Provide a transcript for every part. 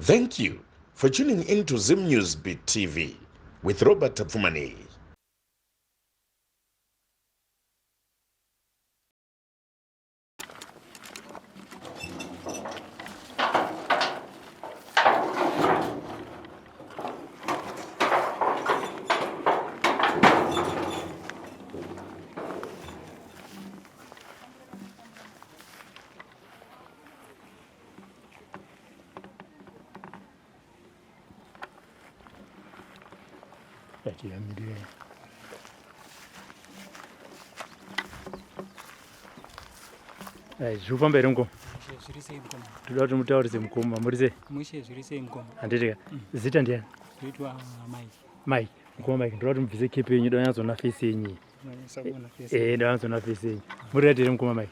Thank you for tuning in to Zim News Beat TV with Robert Tapfumaneyi. Zviri kufamba here mukoma? Toda kuti mutaurise mukoma, muri sei? Mushe zviri sei mukoma? Handiti ka. Zita ndiani? Ndoitwa Mike. Mike, mukoma Mike, ndoda kuti mubvise kepi yenyu, ndonyatsoona face yenyu. Eh, ndanyatsoona face yenyu. Muri right here mukoma Mike?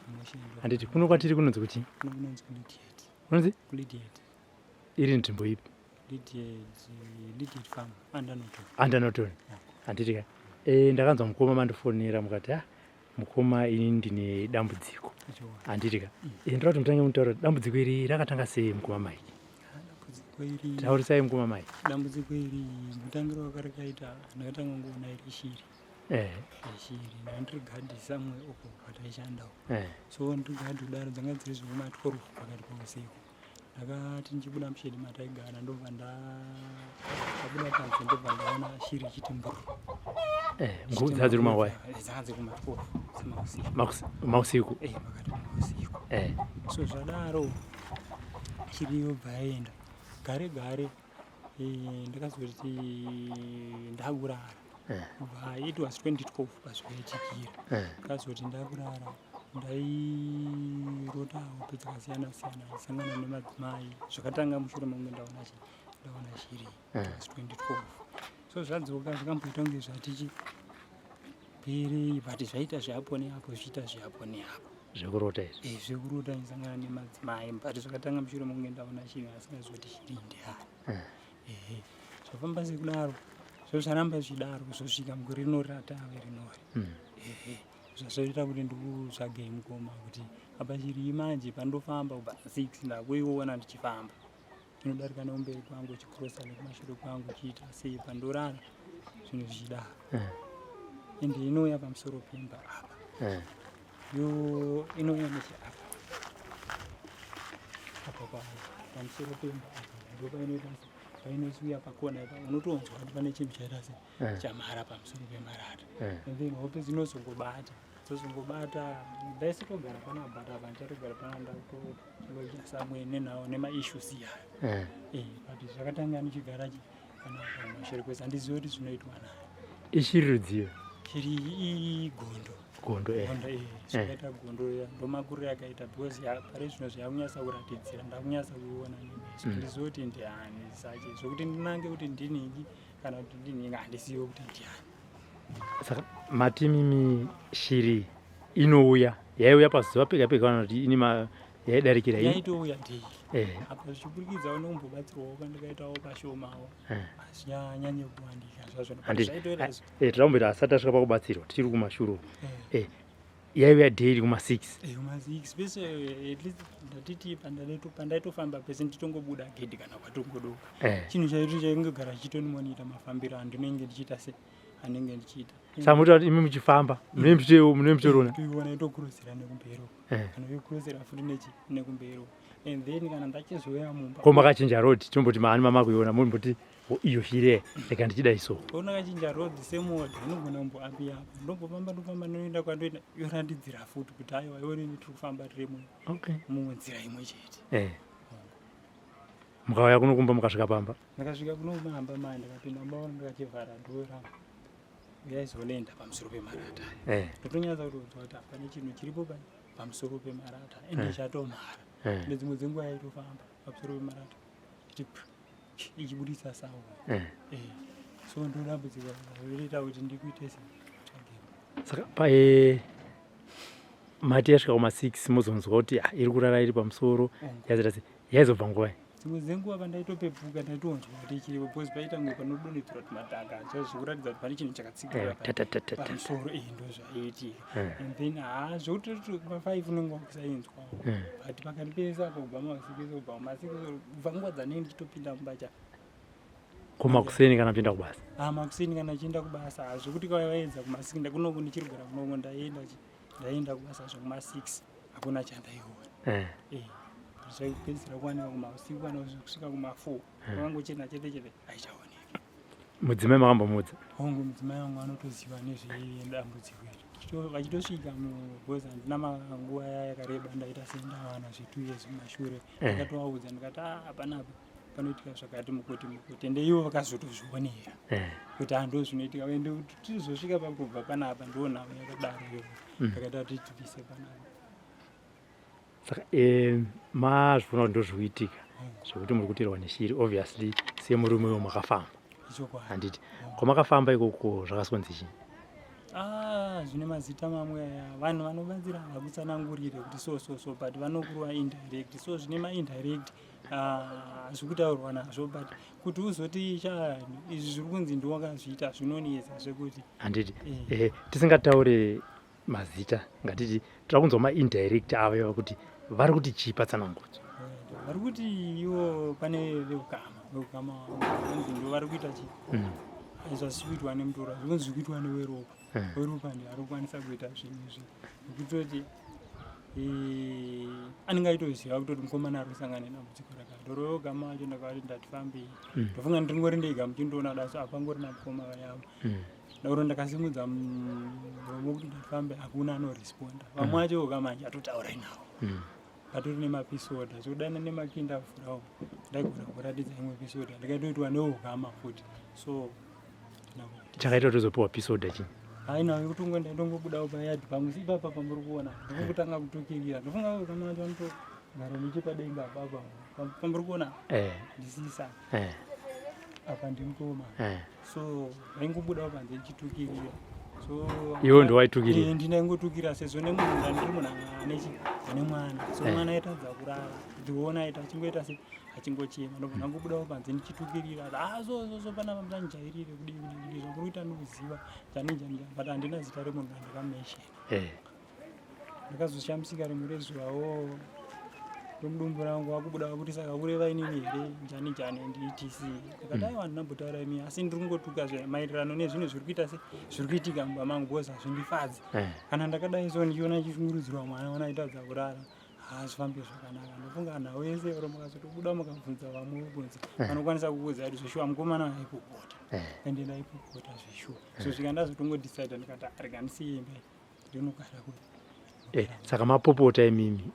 Handiti kuno kwatiri kunonzi kuchii? Kunonzi kuLidiet. Kunonzi? KuLidiet. Iri nzvimbo ipi? Lidiet Farm, under Norton. Under Norton. Handiti ka. Eh, ndakanzwa mukoma mandifonera mukati ah mukoma ini ndine dambudziko. Handiti ka. Eh, ndoda kuti mutange mutaura kuti dambudziko iri rakatanga sei mukoma Mike? Dambudziko iri Taurisai mukoma Mike. Dambudziko iri mutangiro wakarakaita ndakatanga kungoona iri shiri. Eh. Shiri ndandiri gadhi somewhere uko kwataishandawo. Eh. So ndiri gadhi kudaro dzanga dziri zvekuma 12 pakati peusiku. Ndakati ndichibuda mushedi mataigara ndobva ndabuda panze ndobva ndaona shiri ichiti mburu. Eh, nguva dzanga dziri mangwai? Dzanga dziri kuma 12 dzemausiku. Mausiku? Eh, pakati peusiku. Eh. So zvadaro shiri yobva yaenda. Gare gare eh, ndakazoti ndakurara. Eh. Kubva it was 2012 pazvakaitikira. Eh. Ndakazoti ndakurara ndairota hope dzakasiyana siyana ndisangana nemadzimai zvakatanga mushure mekunge ndaona chi ndaona shiri Eh. it was 2012 so zvadzoka zvakamboita kunge zvatichi perei but zvaita zveapo neapo zvichiita zveapo neapo. Zvekurota izvi? Eh, zvekurota ndisangana nemadzimai but zvakatanga mushure mekunge ndaona shiri asingazivi kuti shiri ndiani. Eh. Ehe, zvafamba sekudaro zvozvaramba zvichidaro kuzosvika mugore rinori ratave rinori. Ehe, zvazvoita kuti ndikutsvagei mukoma kuti apa shiri manje pandofamba kubva 6 ndakuiona ndichifamba inodarika nekumberi kwangu ichikrosa nekumashure kwangu ichiita sei pandorara zvinhu zvichidaro. Ende inouya pamusoro pemba apa. Yo inouya neche apa apa pamusoro pemba apa ndopainoita painouya pakona ipa unotonzwa kuti pane chinhu chaita se chamhara pamusoro pemarata. And then hope dzinozongobata dzozongobata ndaisitogara panapa but apa ndichatogara pana ndakutoita samwe nenhau nemaissues iyayo. Eh, but zvakatanga ndichigara panapa kumashure kwese handizivi kuti zvinoitwa nayo. Ishiri rudziyo? Shiri igondo. Gondo, eh. Gondo, eh. Zvakaita gondo ya ndomakuriro yakaita because ya pari zvino zvakunyatsa kuratidzira ndakunyatsa kuiona nemeso. Handizivi kuti ndiani sache zvokuti ndinange kuti ndinhingi kana kuti ndinhingi handizivi kuti ndiani. Saka mati mimi shiri inouya yaiuya pazuva pega pega kana kuti ine yaidarikira? Yaitouya daily. Eh. Apa zvichiburikidzawo nekumbobatsirwawo kwandakaitawo pashomawo. Eh. Hazvinyanye kuwandika zvazvo. Handiti. Zvaitoita Eh, tirakumboita asati asvika pakubatsirwa tichiri kumashure uko. Eh. Eh. Yaiuya daily kuma 6. Eh, kuma 6 pese at least ndatiti pandaitofamba pese nditongobuda gedhi kana kwatongodoka. Eh. Chinhu chaito chaingogara chichitonimonita mafambiro andinenge ndichiita se anenge ndichiita. Saka munotaura kuti imi muchifamba munenge muchitorona? Toiona itokurosera nekumberi uko. Eh. Kana yokurosera futi nechi nekumberi uko. And then kana ndachizouya mumba. Ko makachinja road tomboti maani mamakuiona mumboti iyo shiri rega ndichidai so. Ona kachinja road same road inogona kumboapi apa. Ndombofamba ndofamba ndoenda kwandoenda yoratidzira futi kuti aiwa iwe neni tiri kufamba tiri Okay. munzira imwe chete. Eh. Mukauya kuno kumba mukasvika pamba? Ndakasvika kuno kumba mai ndakapinda mumba ndakachivhara door rangu. Yaizolenda pamusoro pemarata. Eh. Ndotonyatsa kutonzwa kuti hapana chinhu chiripo pamusoro pemarata ende Eh. chatomhara. Eh. Nedzimwe dzenguva yaitofamba pamusoro pemarata ichiti ichibudisa sound. Eh. Eh. So ndodambudziko rinoita kuti ndikuite se Saka pa eh, mati yasvika kuma 6 mozonzwa kuti ah, iri kurara iri pamusoro yazoita sei? Yaizobva nguvai? Dzimwe dzenguva pandaitopepuka ndaitonzwa kuti ichiripo because paita kunge panodonhedzerwa tumadhaka zvazvikuratidza kuti pane chinhu chakatsikira pamusoro. Iyi ndo zvaiitika. And then haa, zvekuti pa5 unenge wakusainzwawo, but pakati pese apo, kubva masikisi, kubva masikisi, kubva nguva dzanenge ndichitopinda mumba. Kumakuseni kana pinda kubasa? Ah, makuseni kana chienda kubasa, zvekuti kwavaedza kuma6 kunoku, ndichirigara kunoko, ndaenda kubasa zvekuma6, hakuna chandaiona. Zvaipedzisira kuwanika kumausiku kana kusvika kuma4, kwakangochena chete chete, haichaoneki. Mudzimai makambomudza? Hongu, mudzimai wangu anotoziva nezvedambudziko iri. Vachitosvika mubhozi, handina manguva yakareba ndaita sendawana zve2 years mumashure, ndakatovaudza ndikati, "Ah, hapanapo panoitika zvakati mukoti mukoti." Ende ivo vakazotozvionera kuti hando zvinoitika. Ende kuti tizosvika pakubva panapa, ndionavo yakadaro iyoyo, ndakaita kuti tibvise panapa. Saka mazviona kuti ndozvikuitika, zvekuti muri kuteerwa neshiri. Obviously semurume we makafamba, handiti? Kwamakafamba ikoko zvakasonzi chii? Ah, zvine mazita mamwe aya, vanhu vanobatsira havakutsanangurire kuti so so so, but vanokurwa indirect. So zvine maindirect, ah, zviri kutaurwa nazvo, but kuti uzoti cha izvi zviri kunzi ndiwakazviita, zvinonetsa zvekuti. Handiti? Tisingataure mazita, ngatiti toda kunzwa maindirect avo kuti vari kuti chii patsanangudzo. Vari kuti ivo pane veukama vanzi ndo vari kuita chi zvasi kuitwa nemutorwa, zvikunzi zviri kuitwa neweropa. Weropa ndi ari kukwanisa kuita zvinhu izvi, nekutoti anenge aitoziva kutoti mukomana ari kusangana nedambudziko rakati. Oro veukama vacho ndakavati ndatifambei. Ndofunga ndingori ndega muchindoona daso, apangori namukoma vayavo. Ndauro ndakasimudza muromo kuti ndatifambe, hakuna anoresponda. Vamwe vacho ukamanje atotaurai navo. Patori nemapeace order, zvekudana nemakinda vhurawo, ndaigona kuratidza imwe peace order ndikaitoitwa neukama futi, so Chakaita kuti uzopiwa peace order chii? Haina yekutongo, ndaitongobudawo payadhi pamwe ipapa pamuri kuona, ndikungotanga kutukirira. Ndofunga ukama vacho vanotogara nechepadenga apapa pamuri kuona. Ndisisa apa ndimukoma. So vaingobudawo panze ndichitukirira, so Iwe ndowaitukirira? Eh, ndinaingotukira sezvo nemunhu ndandiri munhu ane mwana, so mwana aitadza kurara, ndiona aita achingoita se achingochema. Ndobva ndangobudawo panze ndichitukirira, ah, so so so, panapa musandijairire, kudii kudii kudii, zvamuri kuita ndikuziva, njani njani njani, but handina zita remunhu randakamenshena. Ndakazoshamisika rimwe rezuvawo romudumbu rangu wakubuda wakuti, "Saka kureva inini here?" njani njani nditc. Ndakati, "Aiwa, handinambotaura imi, asi ndiri kungotuka zve maererano nezvinhu zviri kuita se zviri kuitika mumba mangu, because hazvindifadzi kana ndakadai so ndichiona chishungurudzirwa mwana wana aitadza kurara, hazvifambi zvakanaka." Ndofunga nhau yese oro mukazotobuda mukabvunza vamwe vobvunza, vanokwanisa kukuudza kuti zveshuwa mukomana aipopota. Ende ndaipopota zveshuwa. So svika ndazotongodecida, ndikati, "Ah, rega ndisiye imba iyi, ndinogara kuti." Saka mapopota imimi,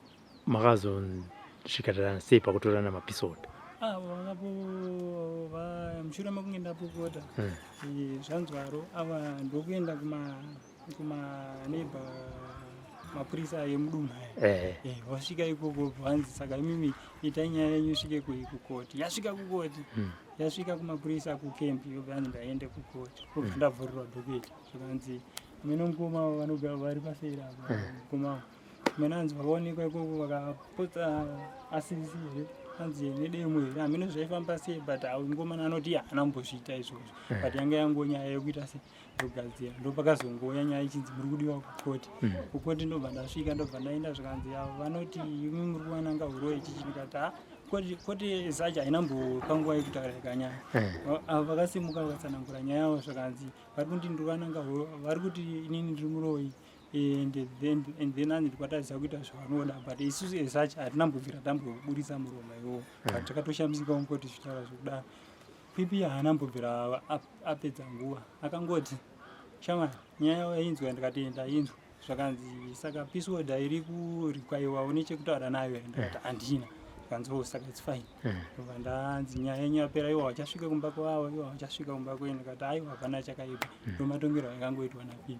makazosvika sei pakutorana mapeace order? Ah, vakapo mushure mekunge ndapopota, zvanzwaro ava ndokuenda kumaneighbour, mapurisa emudunhu aya. Wasvika ikoko vanzi, "Saka imimi itai nyaya yenyu isvike kukoti." Yasvika kukoti, yasvika kumapurisa kukempi, yobva yanzi ndaende kukoti. Kubva ndavhurirwa docket, zvakanzi mene mukoma vanogara vari paseri apa, mukoma mene anzi vakaonekwa ikoko vakapotsa asisi here, anzi nedemo here, hamene zvaifamba sei, but au mukomana anoti haana kumbozviita izvozvo, but yanga yangonyaya yekuita se yogadzira. Ndopakazongouya nyaya ichinzi muri kudiwa kukoti. Kukoti ndobva ndasvika, ndobva ndaenda, zvikanzi avo vanoti imi muri kuwananga uroyi chichi. Ndikati, "Ha, koti zacho haina mbopa nguva yekutaura ikanyaya." Avo vakasimuka vakatsanangura nyaya yavo, zvakanzi vari kuti ndiri vari kuti inini ndiri muroyi, and then anzi ndikwatadzisa kuita zvavanoda, but isusu as such hatina mbobvira tamboburitsa muromo iwowo, but takatoshamisikawo mukoti zvitaura zvekudaro. Pipi haana mbobvira apedza nguva, akangoti, "Shamwari, nyaya yainzwa?" Ndikati, "Ndainzwa." Zvakanzi, "Saka peace order iri kurequirewa, une chekutaura nayo here?" Ndikati, "Handina." Zvakanzi, "Oh, saka it's fine." Ndobva ndanzi nyaya yenyu yapera, iwo hauchasvika kumba kwavo, iwo hauchasvika kumba kwenyu. Ndikati, "Aiwa, hapana chakaipa." Ndo matongerwo akangoitwa napipi.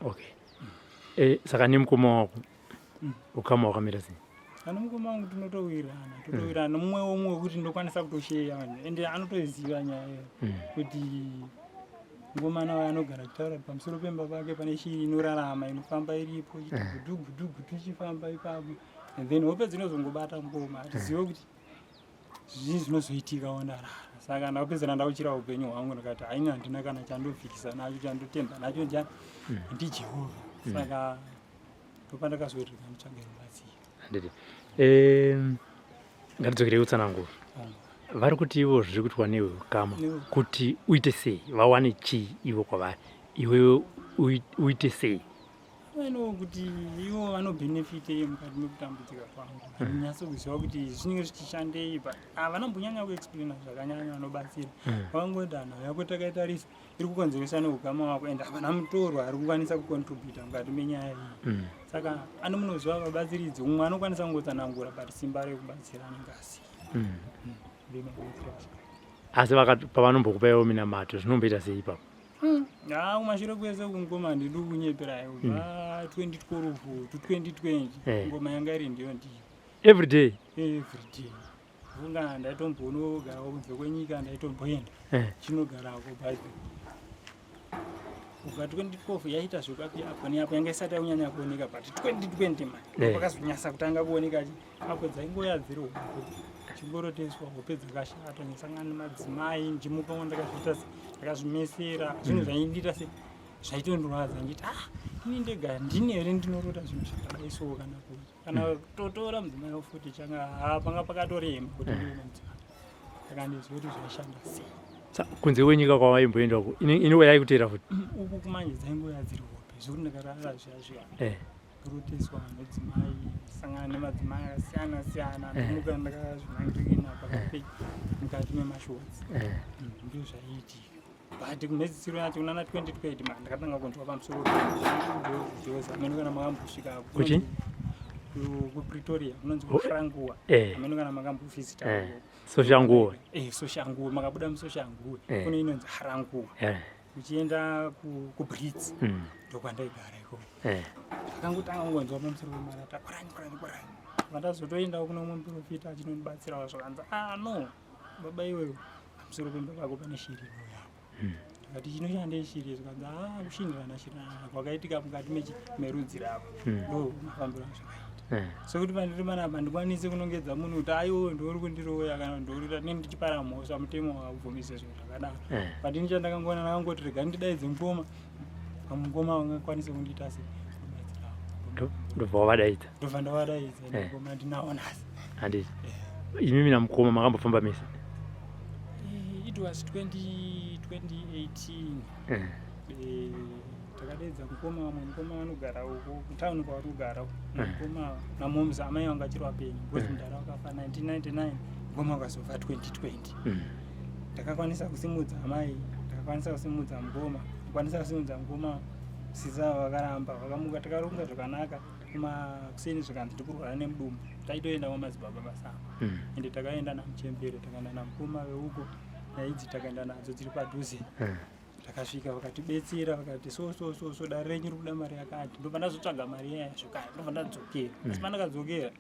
Okay, saka nemukoma wako ukama wakamira sei? Kana mukoma wangu tinotowirirana, totowirirana mumwe womwe wekuti ndokwanisa kutosheya vanhu, ende anotoziva nyaya iyo kuti mukomana waye anogara achitaura kuti pamusoro pemba pake pane shiri inorarama, inofamba iripo ichiti gudu gudu gudu ichifamba ipapo. And then hope dzinozongobata mukoma, hatizive kuti zvii zvinozoitika wandarara. Saka ndakapedzera ndauchira upenyu hwangu, ndikati haini, handina kana chandovhikisa nacho, chandotemba nacho njani, ndiJehovha. Saka ndopandakazoti nditsvage rubatsiro. Handiti. Ngatidzokerei kutsananguro. Vari kuti ivo zviri kuitwa neukama kuti uite sei, vawane chii ivo kwavari, iwewe uite sei? Vano kuti ivo vanobhenefitei mukati mekutambudzika kwangu? Handinyaso kuziva kuti zvinenge zvichishandei, but havanombonyanya kuexplaina zvakanyanya. Vanobatsira vangoti hanhu yako takaitarisa iri kukonzeresa neukama wako, and havana mutorwa ari kukwanisa kucontributa mukati menyaya iyi. Saka ano munoziva vabatsiridzi, umwe anokwanisa kungotsanangura, but simba rekubatsira anenge asina. Ndemabatsiro acho. Asi pavanombokupa ivo minamato, zvinomboita sei ipapo? Ha, kumashure kwese kungoma, handidi kunyeperai, kubva 2012 to 2020, ngoma yanga iri ndiyo ndiyo. Every day? Every day. Funga ndaitombonogarawo kunze kwenyika, ndaitomboenda chinogarako, but kubva 2012 yaita zvekwapi apo neapo, yanga isati yakunyanya kuoneka, but 2020 man pakazonyasa kutanga kuoneka apo dzaingoya dziri hope, chingoroteswa hope dzakashata, ndisangana nemadzimai, ndichimuka ndakazviita ndakazvimesera zvinhu zvaindiita se zvaitondirwadza, nditi, "Ah, ini ndega ndini here ndinorota zvinhu zvakadai?" So kana kuti kana totora mudzimai futi, changa ha panga pakatorema kuti ndione mudzimai, saka ndizive kuti zvaishanda sei. Kunze kwenyika kwavaimboenda uko, ine yaikuteera futi? Uku kumanje dzaingoya dziri hope, zvekuti ndakarara zviya zviya, roteswa nedzimai, sangana nemadzimai akasiyana siyana, ndomuka ndakazvinangirina pakati mukati memashorts. Ndio zvaiitika, but kumhedzisiro yacho kunana 2020 ma ndakatanga kunzwa pamusoro pejozi. Amene kana makambosvika Kuchi? kuPretoria kunonzi kuFrankuwa. Amene kana makambovhizita. Soshanguwe. Soshanguwe, makabuda muSoshanguwe, kune inonzi Haranguwa, uchienda kuBrits, ndokwandaigara ikoko. Ndakangotanga kungonzwa pamusoro pemarata, kwarani kwarani kwarani. Vandazotoendawo kune umwe muprofita achinondibatsirawo, zvakanzi, "Ah, no, baba iwewe, pamusoro pemba pako pane shiri inouyapo." Ndikati, "Chinoshandei shiri?" Zvikanzi, "A kushindirana shirana kwakaitika mukati merudzi rako." Ndo mafambiro azvakaita. Sekuti pandiri panapa ndikwanise kunongedza munhu kuti aiwo ndouri kundiroya kana ndouri ne ndichipara mhosva, mutemo wakabvumisa zvinhu zvakadaro. But ini chandakangoona, ndakangoti rega ndidaidze mukoma, pamukoma vangakwanise kundiita se kubatsirawo. Ndobva wavadaidza? Ndobva ndavadaidza. Mukoma ndinawo nhasi. Handiti. Imimi namukoma makambofamba mese? It was 20 2018. Takadaidza mukoma, vamwe mukoma vanogara uko kutauni kwavari kugara uko. Mukoma namoms, amai vanga vachiri vapenyu, because mudhara wakafa 1999, mukoma wakazofa 2020. Ndakakwanisa kusimudza amai, ndakakwanisa kusimudza mukoma, ndakwanisa kusimudza mukoma. Sisa vakaramba vakamuka, takaronga zvakanaka kumakuseni, zvikanzi ndikurwara nemudumbu. Taitoenda kwamadzibaba Masamba. Ende takaenda namuchembere, takaenda namukoma veuko, naidzi takaenda nadzo dziri padhuze. Takasvika, vakatibetsera, vakati, "So so so so, dare renyu riri kuda mari yakati." Ndobva ndazotsvaga mari yaya zvekare, ndobva ndadzokera. Asi pandakadzokera,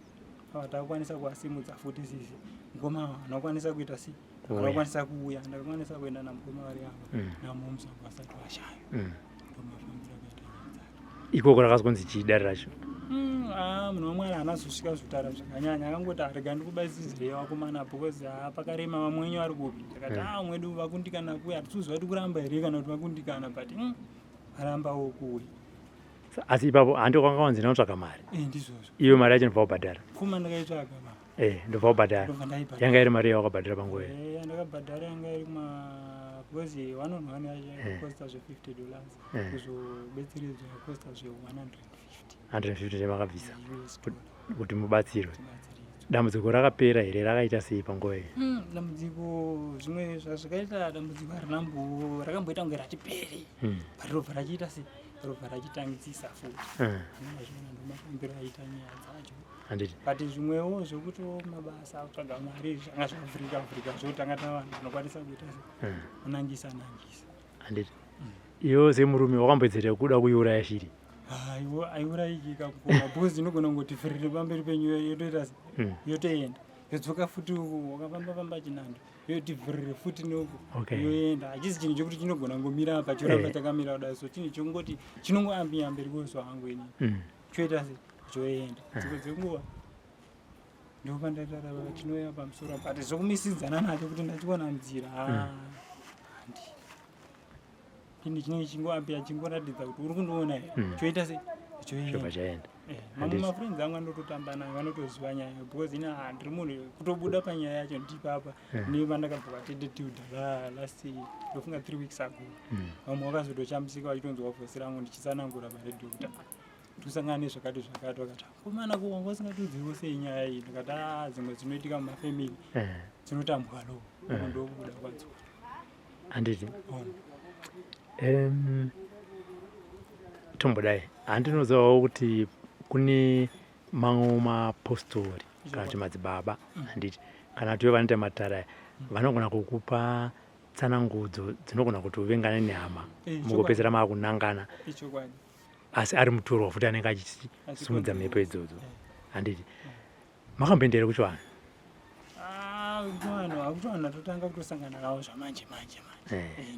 ava takakwanisa kuvasimudza futi sisi. Mukoma vanokwanisa kuita sei? Kuuya. Vanokwanisa kuuya. Ndakakwanisa kuenda namukoma vari ava namomusa vasati vashaya. Ndomafambiro akaita nyaya dzacho. Ikoko rakazonzi chii dare racho? Ah, munhu wamwari haana zosvika zvotaura zvakanyanya, akangoti, "Arega ndikubatsidzirei vakomana, because haa pakarema, vamwe wenyu vari kupi?" Ndakati, "Ah, mwedu vakundikana kuuya, hatisi kuziva kuti kuramba here kana kuti vakundikana, but varambawo kuuya." Asi ipapo handi kwanga wanzi ndinotsvaga mari? Eh, ndizvozvo. Iyo mari yacho ndobva wabhadhara? Pfuma ndakaitsvaga ba. Ndobva wabhadhara? Ndobva ndaibhadhara. Yanga iri mari yawakabhadhara panguva iyo? Eh, yandakabhadhara yanga iri kuma, because one on one yacho yaikosta zve$50, kuzobetseredzwa yakosta zve150. 150 nemakabvisa US dollar. Kuti mubatsirwe? Tibatsiridzwe. Dambudziko rakapera here? Rakaita sei panguva iyo? Dambudziko, zvimwe zvazvikaita, dambudziko harinambo rakamboita kunge ratiperi, but robva rachiita se robva rachitangisisa futi. Anongazviona, ndomafambiro aita nyaya dzacho. Handiti. But zvimwewo zvekuti mabasa, kutsvaga mari, zvanga zvavhurika vhurika, zvokuti tanga tava vanhu vanokwanisa kuita se kunangisa nangisa. Handiti. Iwe semurume wakamboedzera kuda kuiuraya shiri? Aiurayiki kakukoma, because inogona kungoti firiri pamberi penyu, yotoita se yotoenda, yodzoka futi uku, wakafamba famba chinhando, yoti vhurire futi neuku, yoenda. Hachisi chinhu chekuti chinogona kungomira apa choramba chakamira kudai. So chinhu chekungoti chinongoambiya mberi kweuso hangu ini, choita se choenda dzimwe dzenguva. Ndopandatarava tinouya pamusoro but zvokumisidzana nacho kuti ndachiona nzira handi. Chinhu chinenge chingoapia chingoratidza kuti uri kundiona here. Choita sei? Choenda. Chobva chaenda. Mamwe mafriends angu andototamba nayo vanotoziva nyaya because ini handiri munhu kutobuda panyaya yacho ndipapa nepandakabva kwatete Tilda last, ndofunga 3 weeks ago. Vamwe vakazotoshamisika vachitonzwa voice rangu ndichisangura paredhiyo kuti tusangana nezvakati zvakati, vakati, "Komana, ko wanga usingatiudziwo sei nyaya iyi?" Ndikati, "A, dzimwe dzinoitika mumafamily dzinotambwa lo uko ndokubuda kwadzo." Handiti? Tombodai handinozivawo kuti kune mamwe mapostori kana kuti madzibaba, handiti, kana kuti vanoita matara aya, vanogona kukupa tsanangudzo dzinogona kuti uvengane nehama, mugopedzera maakunangana, Ichokwadi. Asi ari mutorwa futi anenge achisimudza mhepo idzodzo, handiti? Makamboenda here kuchivanhu? Ah, kuchivanhu, hakuchivanhu ndatotanga kutosangana navo zvamanje manje manje.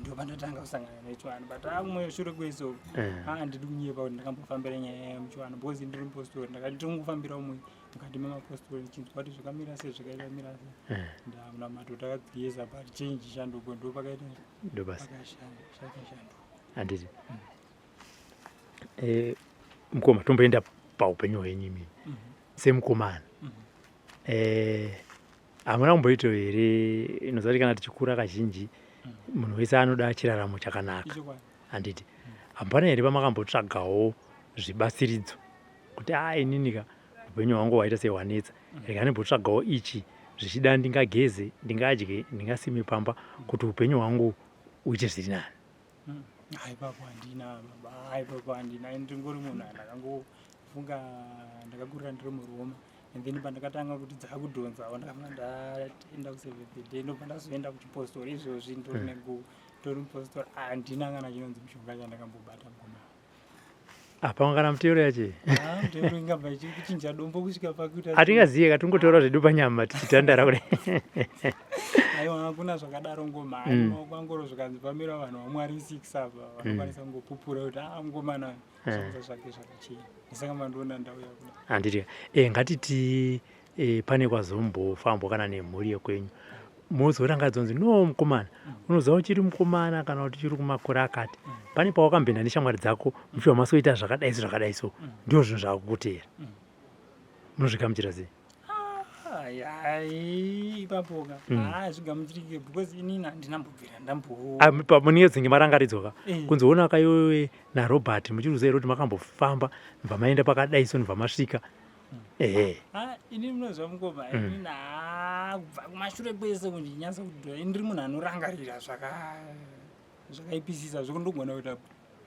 Ndo pandatanga kusangana nechivanhu, but akumwe shure kwese uku handidi kunyepa kuti ndakambofambira nyaya yemuchivanhu because ndiri mupostori. Ndakati ndiri kungofambira umwe mukati memapostori ndichinzwa kuti zvakamira sei, zvakaita mira sei. Ndamunamato takadzigeza, but change, shanduko ndo pakaita. Ndobasa. Pakashanduka. Handiti? Mukoma, tomboenda paupenyu hwenyu imini semukomana. Hamuna kumboitawo here, inoziva kuti kana tichikura kazhinji munhu wese anoda chiraramo chakanaka, handiti? Hapana here pamakambotsvagawo zvibatsiridzo kuti a, ininika upenyu hwangu hwaita sehwanetsa, rega ndimbotsvagawo ichi, zvichida ndingageze, ndingadye, ndingasime pamba kuti upenyu hwangu uite zviri nani? Ipapo handina, baba, ipapo handina. Ndingori munhu andakangofunga, ndakakurira ndiri muRoma and then pandakatanga kuti dzakudhonzawo ndakafuna ndaenda kuSeventh Day, ndobva ndazoenda kuchipostori. Izvozvi ndori tori mupostori, handina kana chinonzi mushonga chandakambobata, mukoma. Apa kana muteuro yache? Muteuro ingabva ichikuchinja dombo kusvika pakuita? Hatingaziye ka, tingotaura zvedu panyama tichitandara kudai. Aiwa, hakuna zvakadaro, ngoma. Maoko angoro zvikanzi pamira vanhu vaMwari six apa vanokwanisa kungopupura kuti a, ngomana zvanza zvake zvakachena, saka mandiona ndauya kuda. Handiti? Ngatiti pane kwazombofambwa kana nemhuri yekwenyu, mozoranga dzonzi, "No, mukomana, unoziva uchiri mukomana kana kuti uchiri kumakore akati, pane pawakamboenda neshamwari dzako muchibva masoita zvakadai so zvakadai so, ndo zvinhu zvakukutera." Munozvigamuchira sei? Ai, ipapoka hazvigamuchirike because inini handinambobvira ndambo Ah, munenge dzinge marangaridzwa ka, kunzi ona kaiwewe naRobert muchiri kuziva here kuti makambofamba ndibva maenda pakadai so, ndibva masvika, ehe? Ah, ini munoziva, mukoma, inini kubva kumashure kwese kundinyatsa kuti ini ndiri munhu anorangarira zvakaipisisa zvekundogona kuita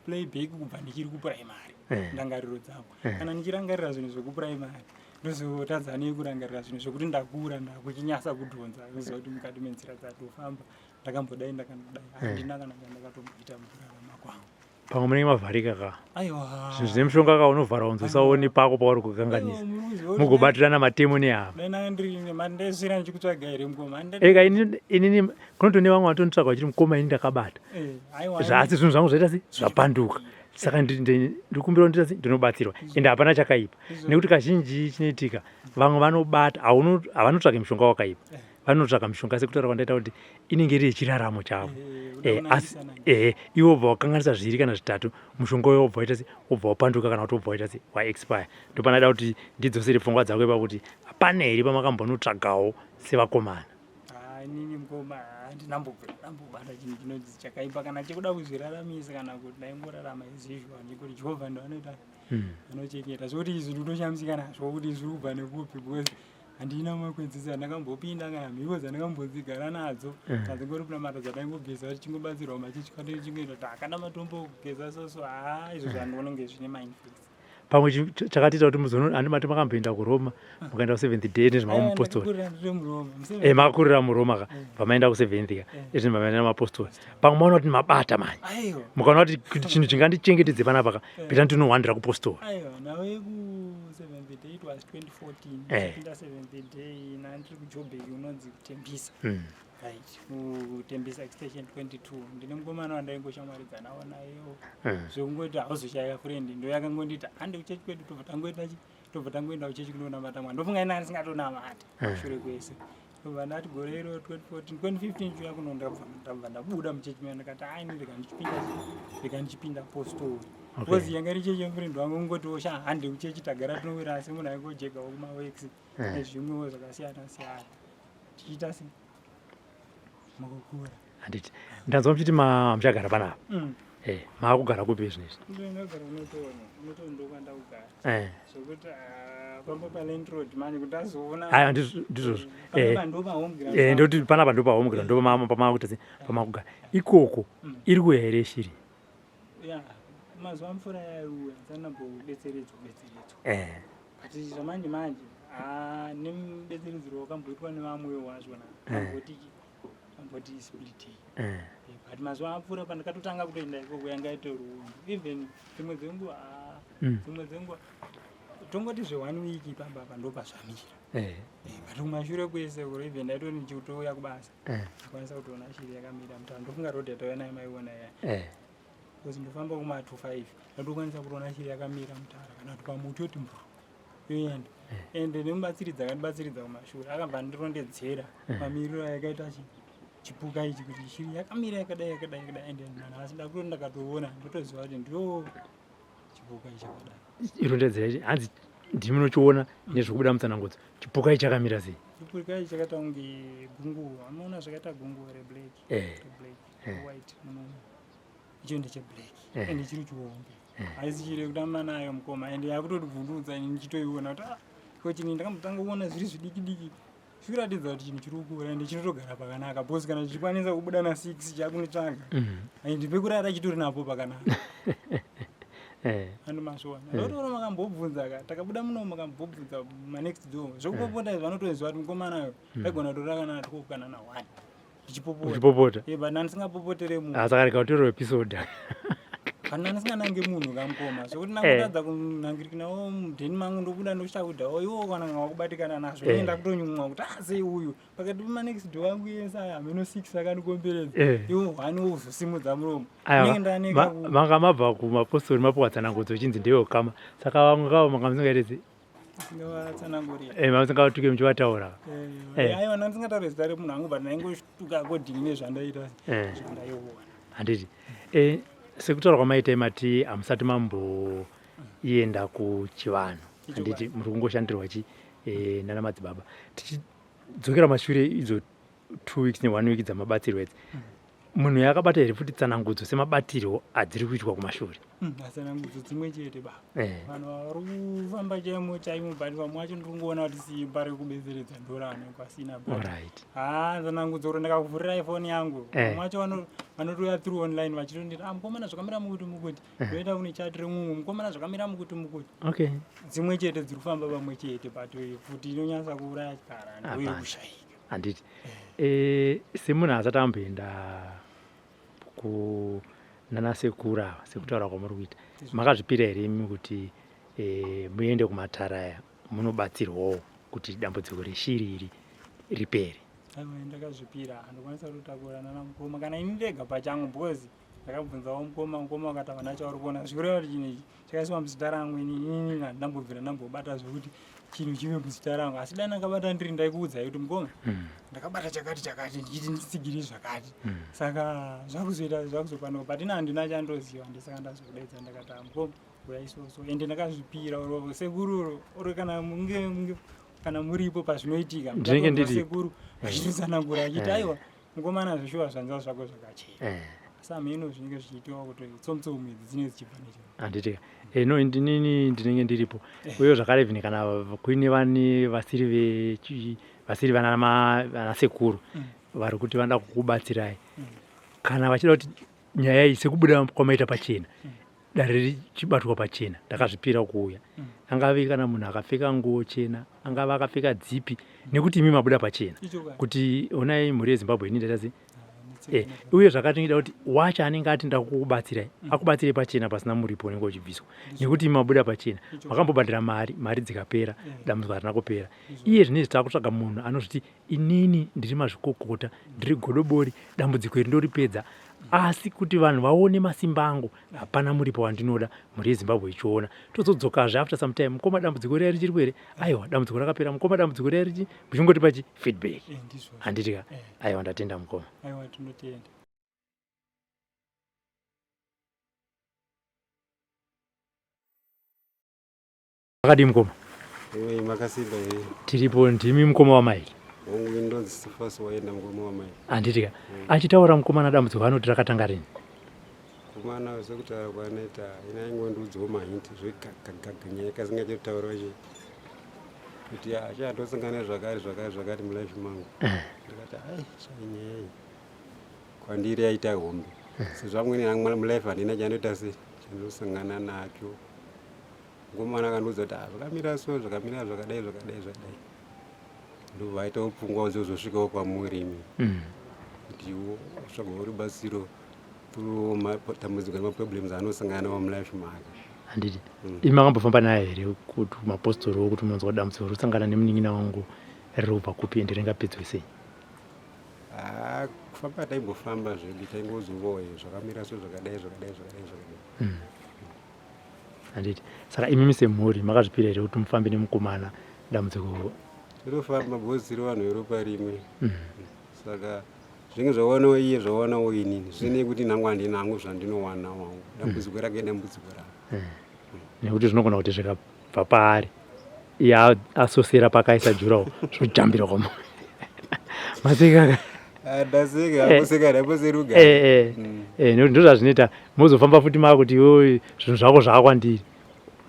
playback kubva ndichiri kupuraimary. Ndangariro dzangu, kana ndichirangarira zvinhu zvekupuraimary, ndozotadza nei kurangarira zvinhu zvekuti ndakura, ndakuchinyasa kudhonza, noziva kuti mukati menzira dzatofamba ndakambodai, ndakandodai? Handina kana chandakatomboita mukurarama kwangu. Pamwe munenge mavharika ka. Aiwa. Zvinhu zvine mushonga ka, unovhara unzi usaone pako pauri kukanganisa. Aiwa, muri kuziva kuti Mugobatirana matemo nehama. Dai ndanga ndiri mandeswera ndichikutsvaga here, mukoma? Eka, inini kunotone vamwe vatonitsvaga vachiti, "Mukoma, ini ndakabata." Aiwa. Zvaasi zvinhu zvangu zvaita se zvapanduka, saka ndikumbira kuti ndita se ndinobatsirwa. Ende hapana chakaipa, nekuti kazhinji chinoitika vamwe vanobata havanotsvage mushonga wakaipa, vanotsvaga mishonga sekutaura kwandaita kuti inenge iri yechiraramo chavo. Asi ehe, iwe wobva wakanganisa zviviri kana zvitatu, mushonga uyo wobva waita se wobva wapanduka kana kuti wobva waita se waexpire. Ndopanoda kuti ndidzosere pfungwa dzako ipapo kuti hapana here pamakambonotsvagawo sevakomana? Ah, inini mukoma handinambobvira ndambobata chinhu chinonzi chakaipa kana chekuda kuzviraramisa kana kuti ndaingorarama as usual, nekuti Jehovha ndo anoita anochengeta. Zvokuti izvi ndinoshamisika nazvo kuti zviri kubva nekupi, because handina makwenzisi andakambopinda kana mhiko dzandakambozigara nadzo. Tadzingori kunamata dzataingogeza tichingobatsirwa machechi kwatiri chingoita kuti hakana matombo okugeza soso. Haa, izvo zvandiona kunge zvine mainfects. Pamwe chakatiita kuti muzono, handi mati makamboenda kuRoma, mukaenda kuSeventh Day nezvemamupostori? Ndakurira ndiri muRoma. Makakurira muRoma ka, bva kuSeventh ka, izvi bva mapostori, pamwe maona kuti mabata manje, Aiwa. Mukaona kuti chinhu chingandichengetedze panapa ka, pita ndinohwandira kupostori. Aiwa, nawe ku-Seventh Day, it was 2014. Pinda Seventh Day nandiri kuJobek unonzi kuTembisa. Right, kuTembisa Extension 22, ndine mukomana wandaingoshamwaridzanawo nayewo. Zvekungoti hauzoshaya friend, ndo yakangonditi hande kuchechi kwedu, tobva tangoita chi Tobva tangoenda kuchechi kunonamata Mwari. Ndofunga ini ndisingatonamata Eh. shure kwese. Ndobva ndati gore iro 2014 2015 chiuya kuno ndabva ndabuda muchechi muya ndikati ai ndika ndichipinda ndika ndichipinda postori. Because yanga iri chechi yemufriend wangu kungotiwo sha hande kuchechi tagara tinowira asi munhu aingojegawo kumaworks Eh. nezvimwewo zvakasiyana siyana. Tichiita se mukukura. Handiti ndanzwa muchiti muchagara panapa. Mm. Maakugara kupi zvinezvi? Ndinogara unotoni, unotoni ndokwandakugara. Zvokuti ah, pamba paLand Road manje kuti azoona. Aiwa, ndizvozvo. Pamba ndo pahome ground. Ndoti panapa ndo pahome ground, ndo pamakuita se pamakugara ikoko. Iri kuuya here shiri? Ya, mazuva mvura yaiuya dzanambobetseredzwa betseredzwa. But zvamanje manje, ah, nemubetseredzero wakamboitwa nevamwewo wazvona amboti splitei. But mazuva apfuura pandakatotanga kutoenda ikoko yanga itori even dzimwe dzenguva, ah, dzimwe dzenguva tongoti zve one week ipapa apa ndo pazvamira. But kumashure kwese uro even ndaitori ndichitouya kubasa ndakwanisa kutoona shiri yakamira mutano. Ndofunga road yatauya nayo maiona iya because ndofamba kuma 25 ndatokwanisa kutoona shiri yakamira mutara kana kuti pamuti yoti mburu yoenda. Ende nemubatsiridzi akandibatsiridza kumashure akabva andirondedzera mamiriro ayakaita chipuka ichi kuti shiri yakamira yakadai yakadai yakadai. Ende nanhasi ndakutoti ndakatoona ndotoziva kuti ndo chipuka ichi chakadai. Irondedzera ichi, hanzi ndimi munochiona nezvekubuda mutsanangudzo. Chipuka ichi chakamira sei? Chipuka ichi chakaita kunge gunguo. Amuona zvakaita gunguo reblack? Reblack. White munoona icho ndecheblack. Ende chiri chihombe, haisi chiri yekutamba nayo mukoma. Ende yakutotibvundudza ini ndichitoiona kuti ah, ko chinhu ndakambotanga kuona zviri zvidiki diki zvikuratidza kuti chinhu chiri kukura ende chinotogara pakanaka because kana chichikwanisa kubuda na6 chakunotsvaga ende pekurara chitori napo pakanaka. Ando mazviona ndotoona makambobvunza ka takabuda muno makambobvunza manext door zvekupopota izvi vanotoziva kuti mukomanayo aigona kutora kana 12 kana na1 ndichipopota. Uchipopota. But ndandisingapopotere munhu. Ah, saka rega utorwe episode. Kana ndisinganange munhu kamukoma zvekuti ndangotadza kunangirikinawo mudheni mangu ndobuda ndochakudawo iwo kana wakubatikana nazvo. Ine ndakutonyumwa kuti ah, sei uyu pakati pemanext door angu yese aya hameno 6 akandikomberedza iwo one wozosimudza muromo. Aiwa, Inenge ndaneka manga mabva kumapostori mapuwa tsanangudzo uchinzi ndeyokama saka vamwe kavo manga musingaitesi Singavatsanangurira. Musingavatuke muchivataura. Aiwa, ndandisingataure zita remunhu angu but ndaingoshtuka according nezvandaita zvandaiona. Handiti sekutaura kwamaita mati hamusati mamboenda kuchivanhu, handiti muri kungoshandirwa chi nana madzibaba. Tichidzokera mashure, idzo 2 weeks ne1 week dzamabatsirwa idzi, munhu yakabata here futi tsanangudzo semabatirwo adziri kuitwa kumashure? Atsanangudzo dzimwe chete baba. Vanhu vari kufamba chaimo chaimo but vamwe vacho ndiri kungoona kuti simba rekubetseredza ndoranenge asina but haa, tsanangudzo kuti ndakakuvhurirai foni yangu. Vamwe vacho vanotouya through online vachitonditi ah, mukomana zvakamira mukuti mukuti, ndoenda kune chat remumwe mukomana zvakamira mukuti mukuti. Dzimwe chete dziri kufamba pamwe chete but futi inonyatsa kuuraya chikara Hapana. ndoyekushayika. Handiti semunhu asati amboenda kunana sekuru ava, sekutaura kwamuri kuita, makazvipira here imi kuti muende kumatara aya munobatsirwawo kuti dambudziko reshiri iri ripere? Aiwa, ndakazvipira. Handikwanisa kutotakura nana mukoma kana ini ndega pachangu because ndakabvunzawo mukoma, mukoma vakati havana chauri kuona zvikureva kuti chinhu ichi chakaiswa muzita rangu. Ini handambobvira ndambobata zvekuti chinhu chive muzita rangu asi dai ndakabata ndiri ndaikuudzai kuti mukoma ndakabata chakati chakati ndichiti nditsigiri zvakati. Saka zvakuzoita zvakuzopanuka but ini handina chandoziva. Ndisaka ndazokudaidza ndakati "Ah, mukoma uyai soso." Ende ndakazvipira oro sekuru oro kana munge kana muripo pazvinoitika Ndinenge muchatonzwa ndiripo. Sekuru vachitotsanangura vachiti aiwa mukomana zvishuwa zvanza zvako zvakachena. Asi hameno zvinenge zvichiitiwa kuti tsomutsomu idzi dzinenge dzichibva necho. Handitika no, ndinini ndinenge ndiripo uye zvakare even kana kuine vane vasiri vasiri vana sekuru vari kuti vanoda kukubatsirai kana vachida kuti nyaya iyi sekubuda kwamaita pachena dare richibatwa pachena, ndakazvipira kuuya. Angave kana munhu akapfeka nguo chena, angave akapfeka dzipi, nekuti imi mabuda pachena Ichokwadi. Kuti onai mhuri yeZimbabwe, ini ndaita sei. Ah, Uye zvakatinoita kuti wacho anenge ati ndakukubatsirai akubatsire pachena pasina muripo unenge uchibviswa nekuti imi mabuda pachena. Makambobhadhira mari, mari dzikapera, dambudziko harina kupera. Iye zvinezvi takutsvaga munhu anozviti inini ndiri mazvikokota, ndiri godobori, dambudziko iri ndoripedza. Asi kuti vanhu vaone masimba angu, hapana muripo wandinoda, mhuri yeZimbabwe ichiona. Tozodzokazve after some time, mukoma dambudziko riya richiri here? Aiwa, dambudziko rakapera. Mukoma dambudziko riya richi, muchingotipa chi feedback. Eh, ndizvo. Handiti ka? Eh. Aiwa, ndatenda mukoma. Aiwa, tinotenda. Makadii mukoma? Iwe makasimba here? Tiripo, ndimi mukoma waMike. Wangu ndonzi Sifasi waenda mukoma waMike. Handiti ka? Achitaura mukomana dambudziko anoti rakatanga rini? Kumana sekutaura kwaanoita ina aingondiudzawo mahinti zvegagagaga nyaya kasingachatotaura chi kuti achatosangana zvakare zvakare zvakati mulife mangu. Ndikati ai chainyaya iyi kwandiri yaita hombe. Sezvo amweni hangu mulife handina chandoita se chandosangana nacho. Mukomana akandiudza kuti ah, zvakamira so zvakamira zvakadai zvakadai zvakadai. Ndobva aitawo pfungwa dzozosvikawo kwamuri imi. Kuti utsvagawo rubatsiro through matambudziko nemaproblems aanosangana nawo mulife make. Handiti. Imi makambofamba naye here kuti mapostori wo kuti munonzwa dambudziko rosangana nemunin'ina wangu riri kubva kupi ende ringapedzwe sei? Ah, kufamba taimbofamba zvedu taingozovawo zvakamira so zvakadai zvakadai zvakadai zvakadai. Handiti. Saka imimi semhuri makazvipira here kuti mufambe nemukomana dambudziko? Tinofamba because tiri vanhu veropa rimwe. Saka zvinenge zvawanawo iye zvawanawo inini zvisinei kuti nangu handina hangu zvandinowana wangu dambudziko rake dambudziko rangu. Nekuti zvinogona kuti zvikabva paari iye asosera pakaisa jurawo zvojambira kwamuri. Maseka. Ndaseka, akuseka ndaposeruga. Nekuti ndozvazvinoita mozofamba futi makuti iwe zvinhu zvako zvaakwandiri.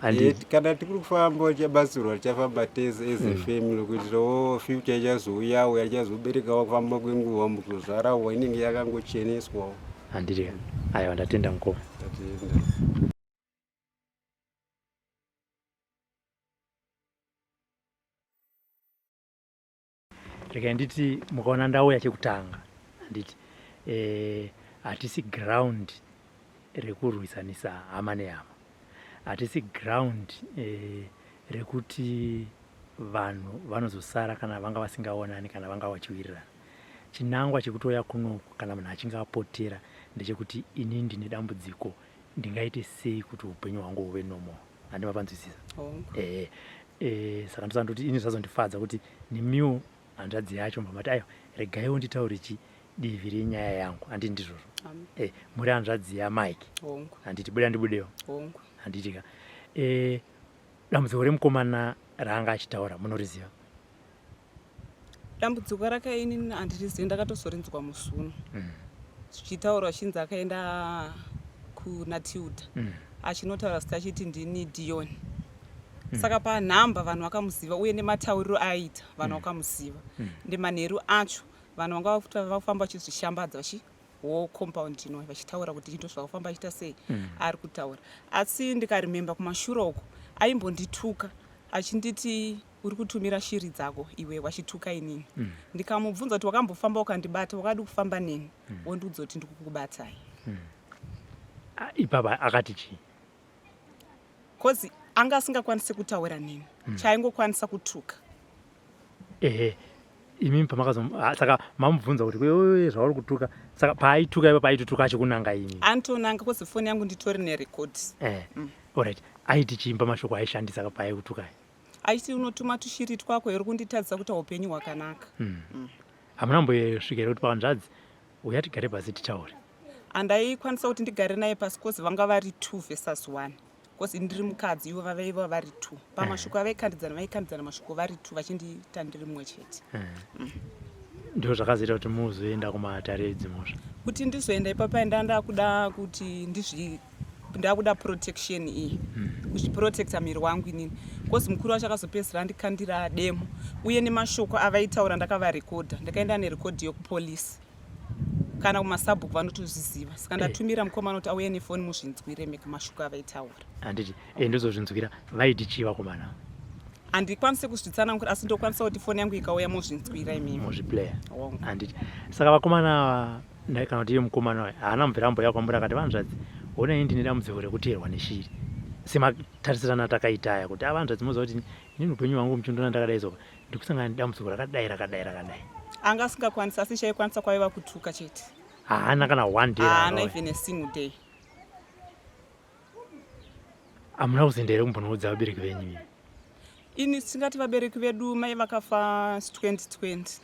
Handiti. Kana tiri kufamba uchabatsirwa tichafamba tese as a family kuitirawo future ichazouyawo yachazoberekawo kufamba kwenguva mukuzvarawo inenge yakangocheneswawo. Handiti. Aiwa ndatenda mukoma. Ndatenda. Regai nditi mukaona ndauya chekutanga handiti hatisi ground rekurwisanisa hama nehama, hatisi ground rekuti vanhu vanozosara kana vanga vasingaonani kana vanga vachiwirirana. Chinangwa chekutouya kunoku kana munhu achinge apotera ndechekuti ini ndine dambudziko ndingaite sei kuti upenyu hwangu huve normal. Handi mapanzwisisa? Hongu. Saka ndosaka ndoti ini zvazondifadza kuti nemiwo hanzvadzi yacho mba mati aiwa regaiwo nditaure chi divi renyaya yangu. Handiti ndizvozvo? Muri hanzvadzi yaMike. Hongu. Handiti buda ndibudewo. Hongu. Handiti ka. Dambudziko remukomana raanga achitaura munoriziva? Dambudziko rake ini handirizivi, ndakatozorinzwa musi uno. Zvichitaurwa chinzi akaenda kuna Tilda. Achinotaura zita achiti ndini Dion. Saka panhamba vanhu vakamuziva uye nematauriro aiita vanhu vakamuziva. Ende manheru acho vanhu vanga vakufamba vachizvishambadza vachi whole compound ino vachitaura kuti ndo zvakufamba achiita sei ari kutaura. Asi ndikaremember kumashure uko aimbondituka achinditi uri kutumira shiri dzako iwe wachituka inini. Ndikamubvunza kuti wakambofamba ukandibata wakadi kufamba neni wondiudza kuti ndikukubatai. Ipapa akati chii? Cause anga asingakwanisi kutaura neni. Chaingokwanisa kutuka. Ehe. Imi pamakazo saka mamubvunza kuti wewe zvauri kutuka saka paaituka ipapo aitotuka achikunanga imi. Antonanga cause phone yangu nditori nerecord. Alright. Aiti chii pamashoko aishandisa paaikutuka? Achiti unotuma tushiri twako here kunditadzisa kuita upenyu hwakanaka. Hamuna kumbosvika here kuti pahanzvadzi uya tigare pasi titaure? Handaikwanisa kuti ndigare naye pasi cause vanga vari 2 versus 1. Cause ndiri mukadzi ivo vaiva vari 2. Pamashoko avaikandidzana vaikandidzana mashoko vari 2 vachindiita ndiri mumwe chete. Ndizvo zvakazoita kuti muzoenda kumatare edzimhosva? Kuti ndizoenda ipapa ndakuda kuti ndizvi ndakuda protection iyi. Kuzviprotecta miri wangu inini. Cause mukuru wacho akazopedzisira andikandira demo uye nemashoko avaitaura ndakavarekodha. Ndakaenda nerekodhi yekupolice. Kana kumasabhuku vanotozviziva. Saka ndatumira mukomana kuti auye nefoni muzvinzwire mega mashoko avaitaura. Handiti ndozozvinzwira vaiti chii vakomana? Handikwanisi kuzvitsanangura asi ndokwanisa kuti foni yangu ikauya mozvinzwira imimi. Mozviplaya. Hongu. Handiti. Saka vakomana kana kuti iye mukomana uyu haana mubvira ambouya kwamuri akati vanzvadzi honai ndine dambudziko rekuteerwa neshiri. Sematarisirana atakaita aya kuti avanzvadzi moziva kuti inini upenyu hwangu muchindona ndakadai so ndikusangana nedambudziko rakadai rakadai rakadai. Anga asingakwanisi asi chaikwanisa kwaiva kutuka chete. Haana kana one day. Haana even a single day. Hamuna kuzoenda here kumbonoudza vabereki venyu imi? Ini tingati vabereki vedu mai vakafa 2020.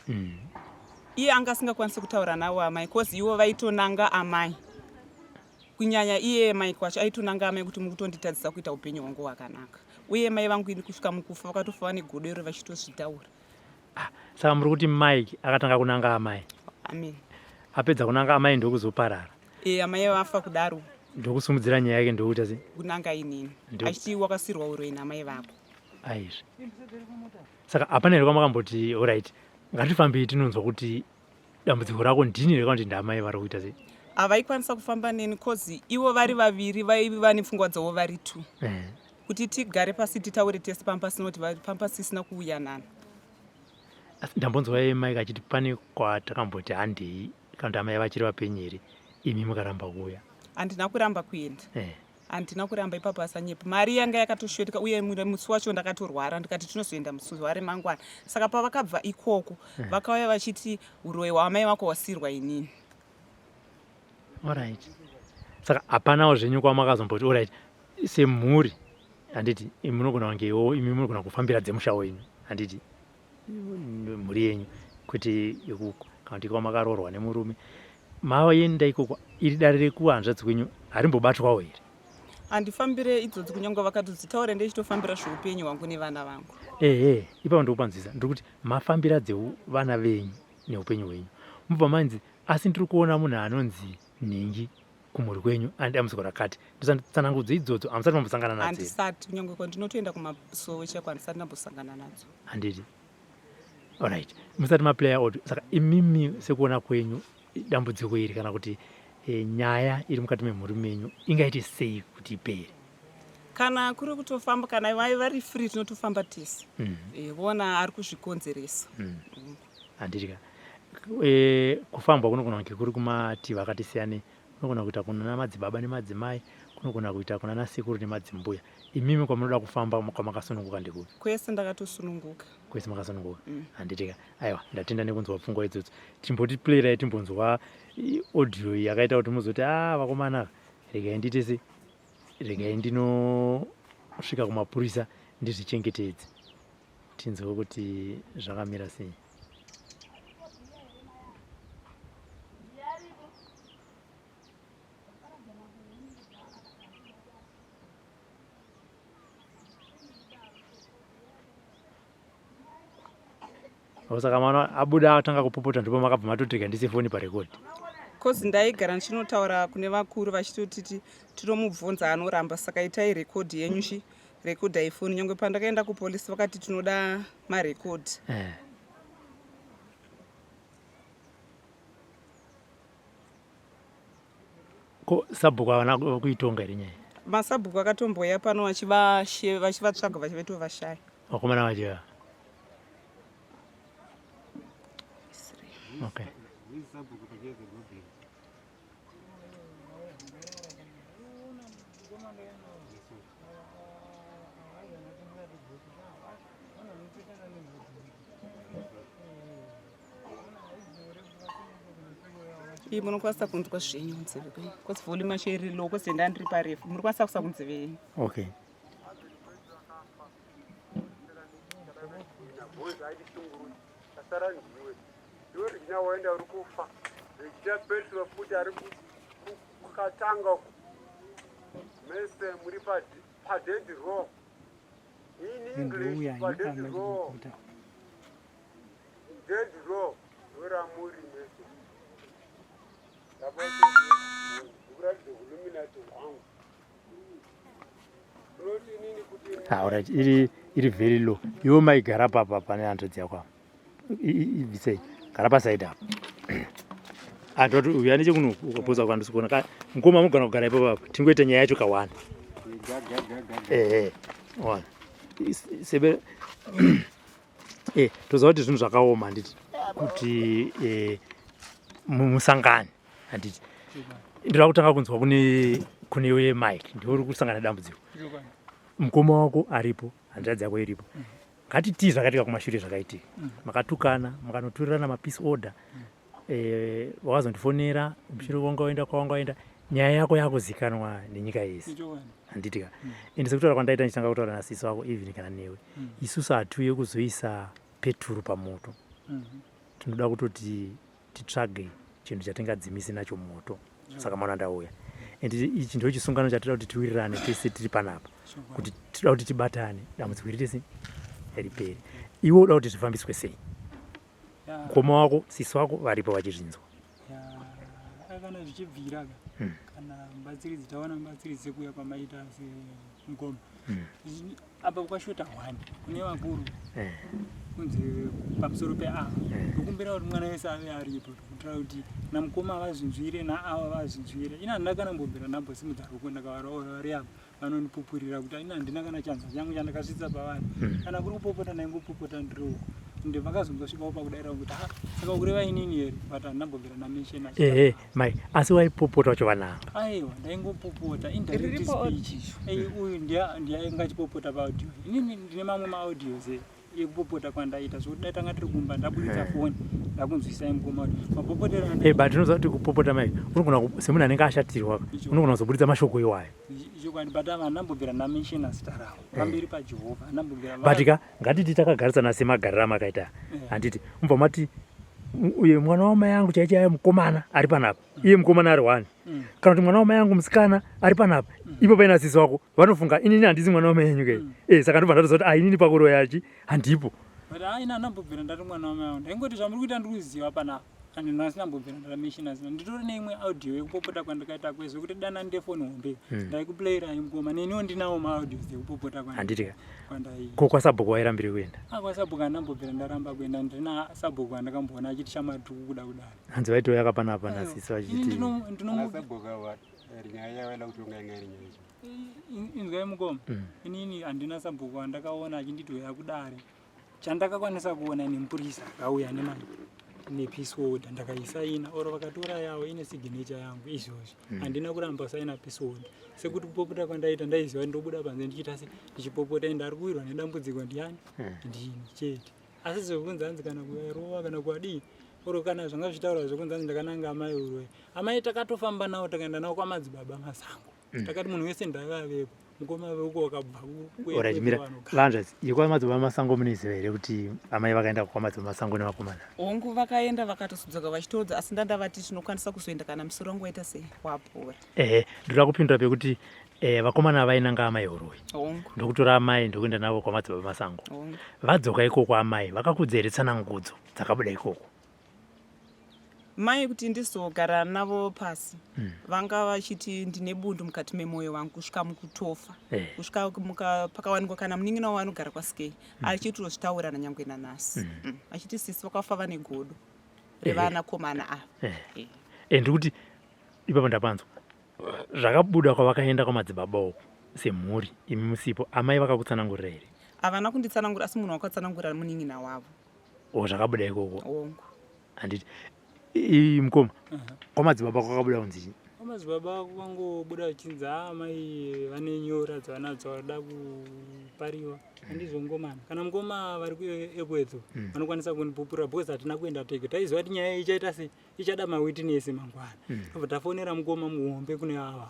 Iye anga asingakwanisi kutaura navo amai cause ivo vaitonanga amai. Kunyanya iye Mike wacho aitonanga amai kuti mukutonditadzisa kuita upenyu hwangu hwakanaka. Uye mai vangu ini kusvika mukufa vakatofa vane godo iro vachitozvitaura. Ah, saka muri kuti Mike akatanga kunanga amai? Amen. Apedza kunanga amai ndokuzoparara. Eh, amai vafa kudaro. Ndokusumudzira nyaya yake ndokuita sei? Kunanga inini. Achiti wakasirwa uroyi namai vako. Aizvi. Saka hapana here kwamakamboti alright ngatifambei tinonzwa kuti dambudziko rako ndini here kana kuti ndamai vari kuita sei? Havaikwanisa kufamba neni cause ivo vari vaviri vaiva nepfungwa dzavo vari two. Eh. Kuti tigare pasi titaure tese pamba pasina kuti pamba pasisina kuuyanana. Asi ndambonzwa iye Mike achiti pane kwatakamboti handei kana kuti amai vachiri vapenyu here imi mukaramba kuuya. Handina kuramba kuenda. Eh. Handina kuramba ipapo asanyepa. Mari yanga yakatoshotika uye musi wacho ndakatorwara ndikati tinozoenda musi waremangwana. Saka pavakabva ikoko eh. vakauya vachiti uroyi hwamai vako hwasirwa inini. Alright. Saka hapanawo zvenyu kwamakazomboti alright semhuri handiti munogona kunge iwo imi munogona kufambira dzemusha wenyu handiti mhuri yenyu kwete yekuko kana kuti kwamakaroorwa nemurume maenda ikoko iri dare rekuhanzvadzi kwenyu harimbobatwawo here? Handifambire idzodzi kunyange vakatodzitaura ndechitofambira zveupenyu hwangu nevana vangu. Ehe ipapo ndikupanzwisa ndiri kuti mafambira dzevana venyu neupenyu hwenyu mobva manzi asi ndiri kuona munhu anonzi nhingi kumhuri kwenyu ane dambudziko rakati tsanangudzo idzodzo hamusati mambosangana nadzo handisati kunyange kwandinotoenda kumasowe chaiko handisati ndambosangana nadzo handiti alright musati maplayer audio saka imimi sekuona kwenyu dambudziko iri kana kuti e, nyaya iri mukati memhuri menyu ingaite sei kuti ipere kana kuri kutofamba kana vai vari free tinotofamba tese mm. e, vona ari kuzvikonzeresa mm. Handiti ka e, kufambwa kunogona kunge kuri kumativi akati siyanei kunogona kuita kunana madzibaba nemadzimai kunogona kuita kunana sekuru nemadzimbuya imimi kwamunoda kufamba kwamakasununguka ndekupi kwese ndakatosununguka kwese makasununguka mm. handiti ka aiwa ndatenda nekunzwa pfungwa idzodzo timboti playrai timbonzwa audio yakaita kuti muzoti a ah, vakomana regai ndiite se regai ndinosvika kumapurisa ndizvichengetedze tinzwe kuti zvakamira sei. Saka mwana abuda atanga kupopota ndipo makabva matotrigger ndise foni parekodi. Cause ndaigara ndichinotaura kune vakuru vachitotiti tinomubvunza anoramba saka itai rekodi yenyu chi rekodai foni nyangwe pandakaenda kupolisi vakati tinoda marekodi eh. Ko sabhuku havana kuitonga here nyaya? Masabhuku akatombouya pano vachivatsvaga vachivetovashaya. Vakomana vacho Okay. Iyi munokwanisa kunzwa zvenyu kunzeve kwenyu bcause volume yacho iri low bcause ndanga ndiri parefu muri kwanisa kusa kunzeve yenyu. Okay. Asara ndiwe. Iwe Regina waenda uri kufa. Regina Petro futi ari kukatanga uko. Mese muri pa dead row. In English pa dead row. Dead row ndoramuri mese. Ndikuratidza Illuminati hwangu. Alright, iri iri very low. Iwe maigara papa pane hanzvadzi yako apa. Ibvisei. Gara paside apa. Atoti uya nechekuno ukapoza kwandisi kuona. Mukoma mugona kugara ipapo apa. Tingoita nyaya yacho kawana. Eh eh. Ona. Sebe eh toziva kuti zvinhu zvakaoma handiti kuti eh musangane handiti ndinoda kutanga kunzwa kune kune iwe mike ndiwe uri kusangana dambudziko mukoma wako aripo hanzvadzi yako iripo ngatitii zvakaitika kumashure zvakaitika makatukana mukanoturirana mapeace order Eh, wakazondifonera mushure wanga waenda kwawanga waenda nyaya yako yakuzikanwa nenyika yese Ichokwadi. handiti ka ende sekutaura kwandaita ndichitanga kutaura nasisi wako even kana newe isusu hatiuye kuzoisa peturu pamoto tinoda kutoti titsvage chinhu chatingadzimise nacho moto saka maona ndauya and ichi ndo chisungano chatinoda kuti tiwirirane tese tiri panapa kuti tinoda kuti tibatane dambudziko iri tese ripere iwe uda kuti zvifambiswe sei mukoma wako sisi wako varipo vachizvinzwa Ya, kana zvichibvira ka kana mubatsiridzi tawana mubatsiridzi sekuuya kwamaita semukoma Apa kwashota one kune vakuru Eh. kunzi pamusoro peava ndokumbira kuti mwana wese ave aripo kuitira kuti namukoma vazvinzwire naava vazvinzwire ini handina kana mbobvira ndambosimudza ruoko ndakavaraura vari apa vanondipupurira kuti ini handina kana chanza changu chandakasvitsa pavari kana kuri kupopota ndaingopopota ndiri uko ende vakazongosvikawo pakudaira kuti ha saka ukureva inini here but handina mbobvira ndamenshena ehe mai asi waipopota wacho vananga aiwa ndaingopopota indirect Riripo speech audio. Ei, uyu ndiye ainge achipopota paaudio inini ndine mamwe maaudios ekupopota kwandaita zvekuti dai tanga tiri kumba ndaburitsa foni ndakunzwisai mukoma kuti mapopotero Eh, but unoziva kuti kupopota mai unogona semunhu anenge ashatirwa unogona kuzoburitsa mashoko iwayo ichokwadi but ava handambobvira ndamenshena zita ravo pamberi pajehovha handambobvira but ka ngatiti takagarisana semagariro amakaita handiti mubva mati uye mwana wamai angu chaiche aye mukomana ari panapa iye mukomana ari one kana kuti mwana wamai angu musikana ari panapa ipo paina sisi wako vanofunga inini handisi mwana wamai enyu kai eh saka ndobva ndatoziva kuti ah inini pakuroya chi handipo but aina handambobvira ndati mwana wamai angu ndaingoti zvamuri kuita ndiri kuziva panapa and ndasina mbobvira ndarameshina zina nditori neimwe audio yekupopota kwandakaita kwezvo kuti dana ndefoni hombe ndaikuplayira mukoma neniwo ndinawo maaudios ekupopota handiti ka kwandai ko kwasabhuku wairambiri kuenda akwasabhuku handambobvira ndaramba kuenda ndina sabhuku andakamboona achiti shamwari tiri kukuda kudaro hanzi vaitouya kapanapa nasisi vachiti Sabhuku nyaya yavaida kutonga yanga iri nyaya icho. Inzwai mukoma, inini handina sabhuku wandakaona achinditi uya kudare. Chandakakwanisa kuona nemupurisa akauya nema nepeace order ndakaisaina oro vakatora yavo ine signature yangu izvozvi. Handina kuramba saina peace order sekuti kupopota kwandaita ndaiziva ndobuda panze ndichiita se ndichipopota ende ari kuwirwa nedambudziko ndiani ndini chete. Asi zvekunzi hanzi kana kuvarova kana kuadii oro kana zvanga zvichitaura zvekunzi hanzi ndakananga amai urwe amai takatofamba navo takaenda navo kwamadzibaba Masango takati munhu wese ndaivavepo mukoma veuko wakabva Alright, mira vanzvadzi yekwamadzibaba Masango munoiziva here kuti amai vakaenda kwamadzibaba Masango nevakomana? Hongu, vakaenda vakatosudzoka vachitoudza, asi ndandavati tinokwanisa kuzoenda kana musoro wangu waita sei wapora. Ehe, ndoda kupindura pekuti eh, vakomana vainanga amai huroyi Hongu. Ndokutora amai ndokuenda navo kwamadzibaba Masango. Hongu. Vadzoka ikoko amai vakakudza here tsanangudzo dzakabuda ikoko? Mai kuti ndizogara navo pasi vanga vachiti ndine bundu mukati memwoyo wangu kusvika mukutofa kusvika pakawanikwa kana munin'ina wavo anogara kwasikei achitozvitaura nanyangwe nanhasi achiti sisi vakafa vane godo revanakomana ava. Eh, ndiri kuti ipapo ndapanzwa zvakabuda kwavakaenda kwamadzibaba uku semhuri imi musipo amai vakakutsanangurira here? Havana kunditsanangura asi munhu wakatsanangura munin'ina wavo. O zvakabuda ikoko? Hongu. Handiti mukoma kwamadzibaba kwakabuda kunzi chii? Kwamadzibaba kwangobuda vachinzi haa amai vane nyora dzavanadzo vanoda kupariwa handizvo ngomana kana mukoma vari kuEpworth vanokwanisa kundipupurira because hatina kuenda tega taiziva kuti nyaya ichaita sei ichada mawitness mangwana tobva tafonera mukoma muhombe kune ava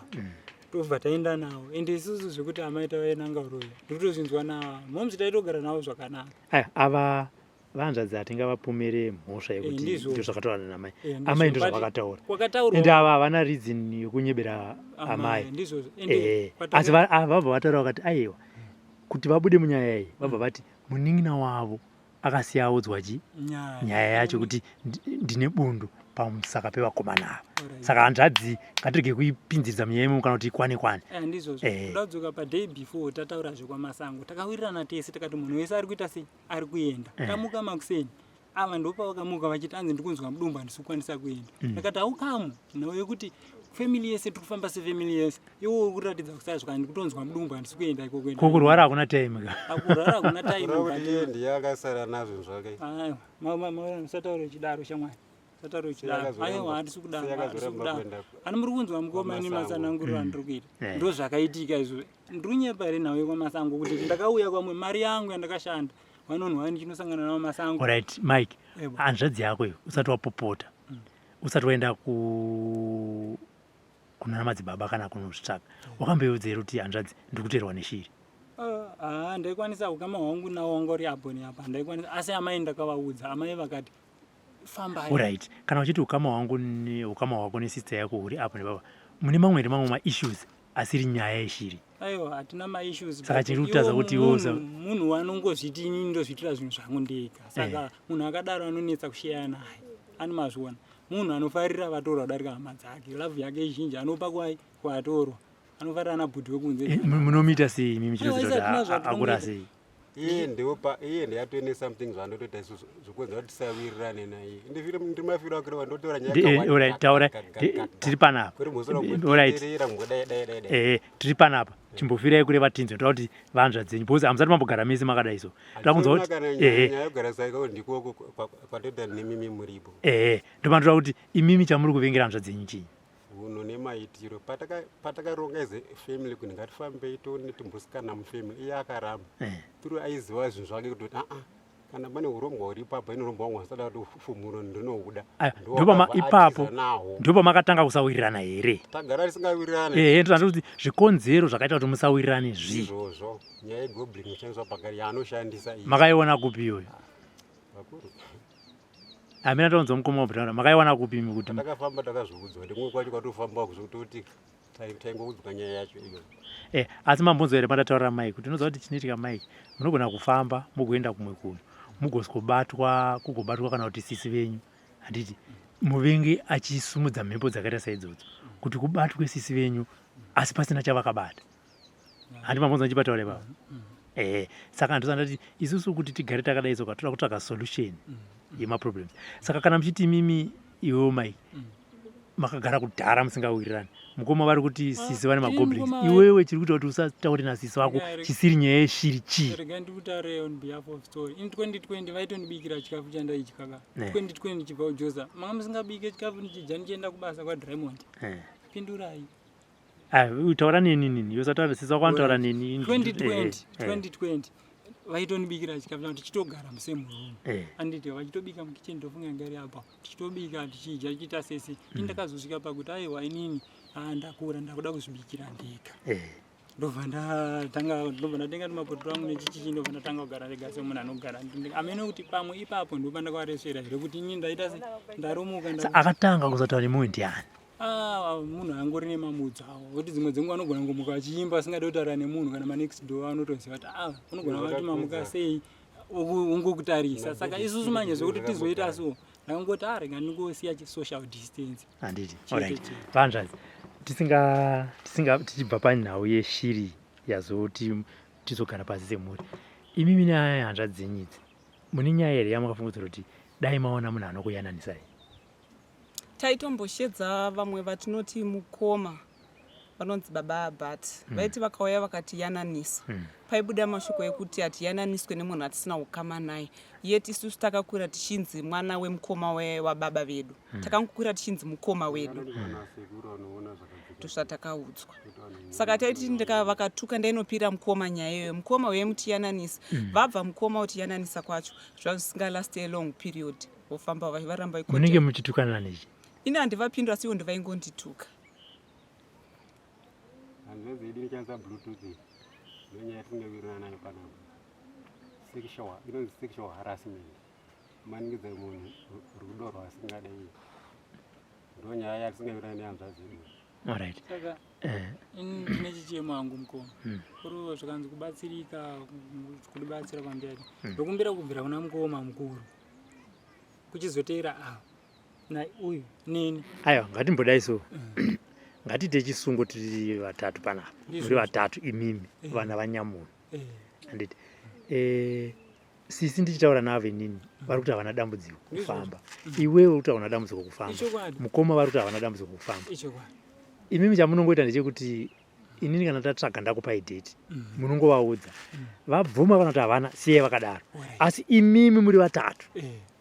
tobva taenda navo ende isusu zvekuti amai tavainanga uroyi ndikutozvinzwa nava momusi taitogara navo zvakanaka. Aya ava vanzvadzi hatingavapomere mhosva yekuti Ndizvo. ndizvo zvakataura namai Ndizvo. amai ndo But zvavakataura kwakataurwa ende ava havana reason yekunyebera amai. Ndizvozvo ende Asi ava vabva vataura vakati aiwa kuti vabude munyaya iyi vabva vati munin'ina wavo akasiya audzwa chi nyaya nyaya yacho kuti ndine bundu pamusaka pevakomana ava. Saka hanzvadzi ngatirege kuipinziridza munyaya imomo kana kuti ikwane kwane. Ndizvozvo. Kuda kudzoka paday before tataura zvekwamasango takawirirana tese takati munhu wese ari kuita sei ari kuenda. Tamuka makuseni ava ndopavakamuka vachiti anzi ndikunzwa mudumbu handisi kukwanisa kuenda. Ndakati haukamu nhau yekuti family yese tiri kufamba sefamily yese iwo uri kuratidza kusazvika ndikutonzwa mudumbu handisi kuenda ikoko. Ko kurwara hakuna time ka? Kurwara hakuna time. Kureva kuti iye ndiye akasara nazvo zvake. Aiwa musataure uchidaro shamwari musataure uchidaro. Aiwa handisi kudaro Sei handisi akazoramba kudaro. kuenda Ani muri kunzwa mukoma ini kwamasango? matsananguriro andiri kuita ndo zvakaitika izvo ndiri kunyepa here nhau yekwamasango kuti ndakauya kwamwe mari yangu yandakashanda vanonhwa ndichinosangana navo masango. Alright Mike. Ebo. Hanzvadzi yako iyo usati wapopota. Usati waenda ku kunana madzibaba kana kunozvitsvaga, wakamboiudza here kuti hanzvadzi ndiri kuteerwa neshiri? Ah, ndaikwanisa ukama hwangu nawo wanga uri apo neapa, ndaikwanisa, asi amai ndakavaudza, amai vakati fambai. Alright, kana uchiti ukama hwangu ukama hwako nesister yako huri apo nepapa, mune mamwe here mamwe maissues asiri nyaya yeshiri? Aiwa, hatina maissues. Saka chiri kutadza kuti iwe munhu wanongozviti inini ndozviitira zvinhu zvangu ndega, saka munhu akadaro anonetsa kusheya naye, ani mazviona, munhu anofarira vatorwa kudarika hama dzake. Love yake zhinji anopa kwai kuvatorwa, anofarira ana bhudhi wekunze. Munomuita sei imimi? Aiwa, chinoziva isi hatina kuti akura zvatinomuita. sei? Iye ndiopa, iye ndeyatone something zvaanotoita isusu zvikuenza kuti tisawirirane naye. Ndimafiro akureva ndotora nyaya Alright, taura, tiri panapa. Kuri musoro. Alright. Kuteerera ngodai dai dai dai. Tiri panapa, chimbofirai kureva tinzwe. Ndoda kuti vanzva dzenyu, because hamusati mambogara mese makadai, so ndoda kunzwa kuti Kana nyaya yogara saiko ndikoko kwatoita nemimi muripo. Ehe, ndopandoda kuti imimi chamuri kuvengera hanzva dzenyu chii? Unhu nemaitiro. Patakaronga as a family kuti ngatifambei tione timbosikana mufamily, iye akaramba. Tiri aiziva zvinhu zvake kuti aa, kana pane urongwa huri ipapo, ine urongwa wangu asada kuti fumuro ndinohuda. Aya, ndopama ipapo ndopamakatanga kusawirirana here? Tagara tisingawirirane. Ehe, ndoda kuti zvikonzero zvakaita kuti musawirirane zvii? Izvozvo, nyaya yegoblin inoshandiswa pakari yaanoshandisa iyi. Makaiona kupi iyoyo? Vakuru. Hamina taunzwa mukoma wabhutaura, makaiwana kupi imi kuti Takafamba takazviudzwa ndimwe kwacho kwatofamba kuzvototi taingoudzwa nyaya yacho iyo. Asi mambonzwa here pandataurira Mike kuti unoziva kuti chinoitika, Mike, munogona kufamba mugoenda kumwe kunhu, mugosikobatwa, kugobatwa kana kuti sisi venyu, handiti muvengi achisumudza mhepo dzakaita saidzodzo kuti kubatwe sisi venyu asi pasina chavakabata? Handi mambonzwa ndichipataura ipapo? Ehe, saka handisana ndati isusu kuti tigare takadai soka toda kutsvaga solution yemaproblems. Saka kana muchiti imimi, iwewo Mike, makagara kudhara musingawirirani, mukoma vari kuti sisi vane Ini magoblins, mukoma iwewe chiri kuita kuti usataure nasisi vako Nyaya chisiri nyaya yeshiri chii? Regai ndikutaure on behalf of story. In 2020 vaitondibikira chikafu chandaidya ka. 2020 chibva kujoza manga musingabike chikafu, ndichidya ndichienda kubasa kwaDraymond. Pindurai. Ah, taura neni nini, iwe usataura sisi wako, anotaura neni. 2020, 2020 vaitondibikira chikafu changu tichitogara musame room. Anditi vachitobika mukicheni, ndofunga inga iri apa, tichitobika tichidya tichiita sese. Ini ndakazosvika pakuti aiwa, inini, ah, ndakura, ndakuda kuzvibikira ndega. Ndobva ndatanga, ndobva ndatenga tumapoto twangu nechichichi, ndobva ndatanga kugara ndega semunhu anogara ndega. Amene kuti pamwe ipapo ndo pandakawaresvera here kuti inini ndaita se ndarumuka. Akatanga kusataura nemumwe ndiani? Ah, munhu angori nemamudzi awo, kuti dzimwe dzenguva anogona kungomuka achiimba asingadi kutaura nemunhu, kana manext door anotoziva kuti ah, unogona vati mamuka sei, ungokutarisa. Saka isusu manje zvekuti tizoita so, ndakangoti ah, rega ndingosiya social distance. Handiti? Chete, Alright. chete. Vanzvadzi, tisinga tichibva panhau yeshiri yazoti tizogara pasi semhuri, imimi nehanzvadzi dzenyu idzi mune nyaya here yamakafungudzira kuti dai maona munhu anokuyananisai? Taitomboshedza vamwe vatinoti mukoma vanonzi baba Abat. Vaiti vakauya vakatiyananisa, paibuda mashoko ekuti hatiyananiswe nemunhu atisina ukama naye, yet isusu takakura tichinzi mwana wemukoma wababa vedu. Takangokura tichinzi mukoma wedu. Sekuru vanoona zvakadzika. Ndozvatakaudzwa. Saka taiti vakatuka ndainopira mukoma nyaya iyoyo, mukoma uye mutiyananisa. Vabva mukoma utiyananisa kwacho, zvazisingalasti a long period, vofamba varamba ikoti. Munenge muchitukanana nechi? Ini handivapindura, asi ivo ndivaingondituka. Hanzvadzi yedu inoshandisa Bluetooth iyi, ndonyaya yatingawirirana nayo panapa. Sexual, inonzi sexual harassment, kumanikidza munhu rudo rwaasingade. Iyi ndonyaya yatisingawirirana nehanzvadzi yedu. Alright. Saka ini ndine chichemo hangu, mukoma. Kuri zvikanzi kubatsirika, kudibatsira kwamberi, ndokumbira kubvira kuna mukoma mukuru kuchizoteera ava na uyu neni. Aiwa, ngatimbodai so, ngatiite chisungo tiri vatatu panapa. Ndizvo. Muri vatatu imimi, vana vanyamunhu, handiti? Sisi ndichitaura navo inini, vari kuti havana dambudziko kufamba. Iwewe uri kuti hauna dambudziko kufamba. Ichokwadi. Mukoma vari kuti havana dambudziko kufamba. Ichokwadi. Imimi chamunongoita ndechekuti inini kana tatsvaga ndakupai date, munongovaudza, vabvuma kana kuti havana, siyai vakadaro. Asi imimi muri vatatu,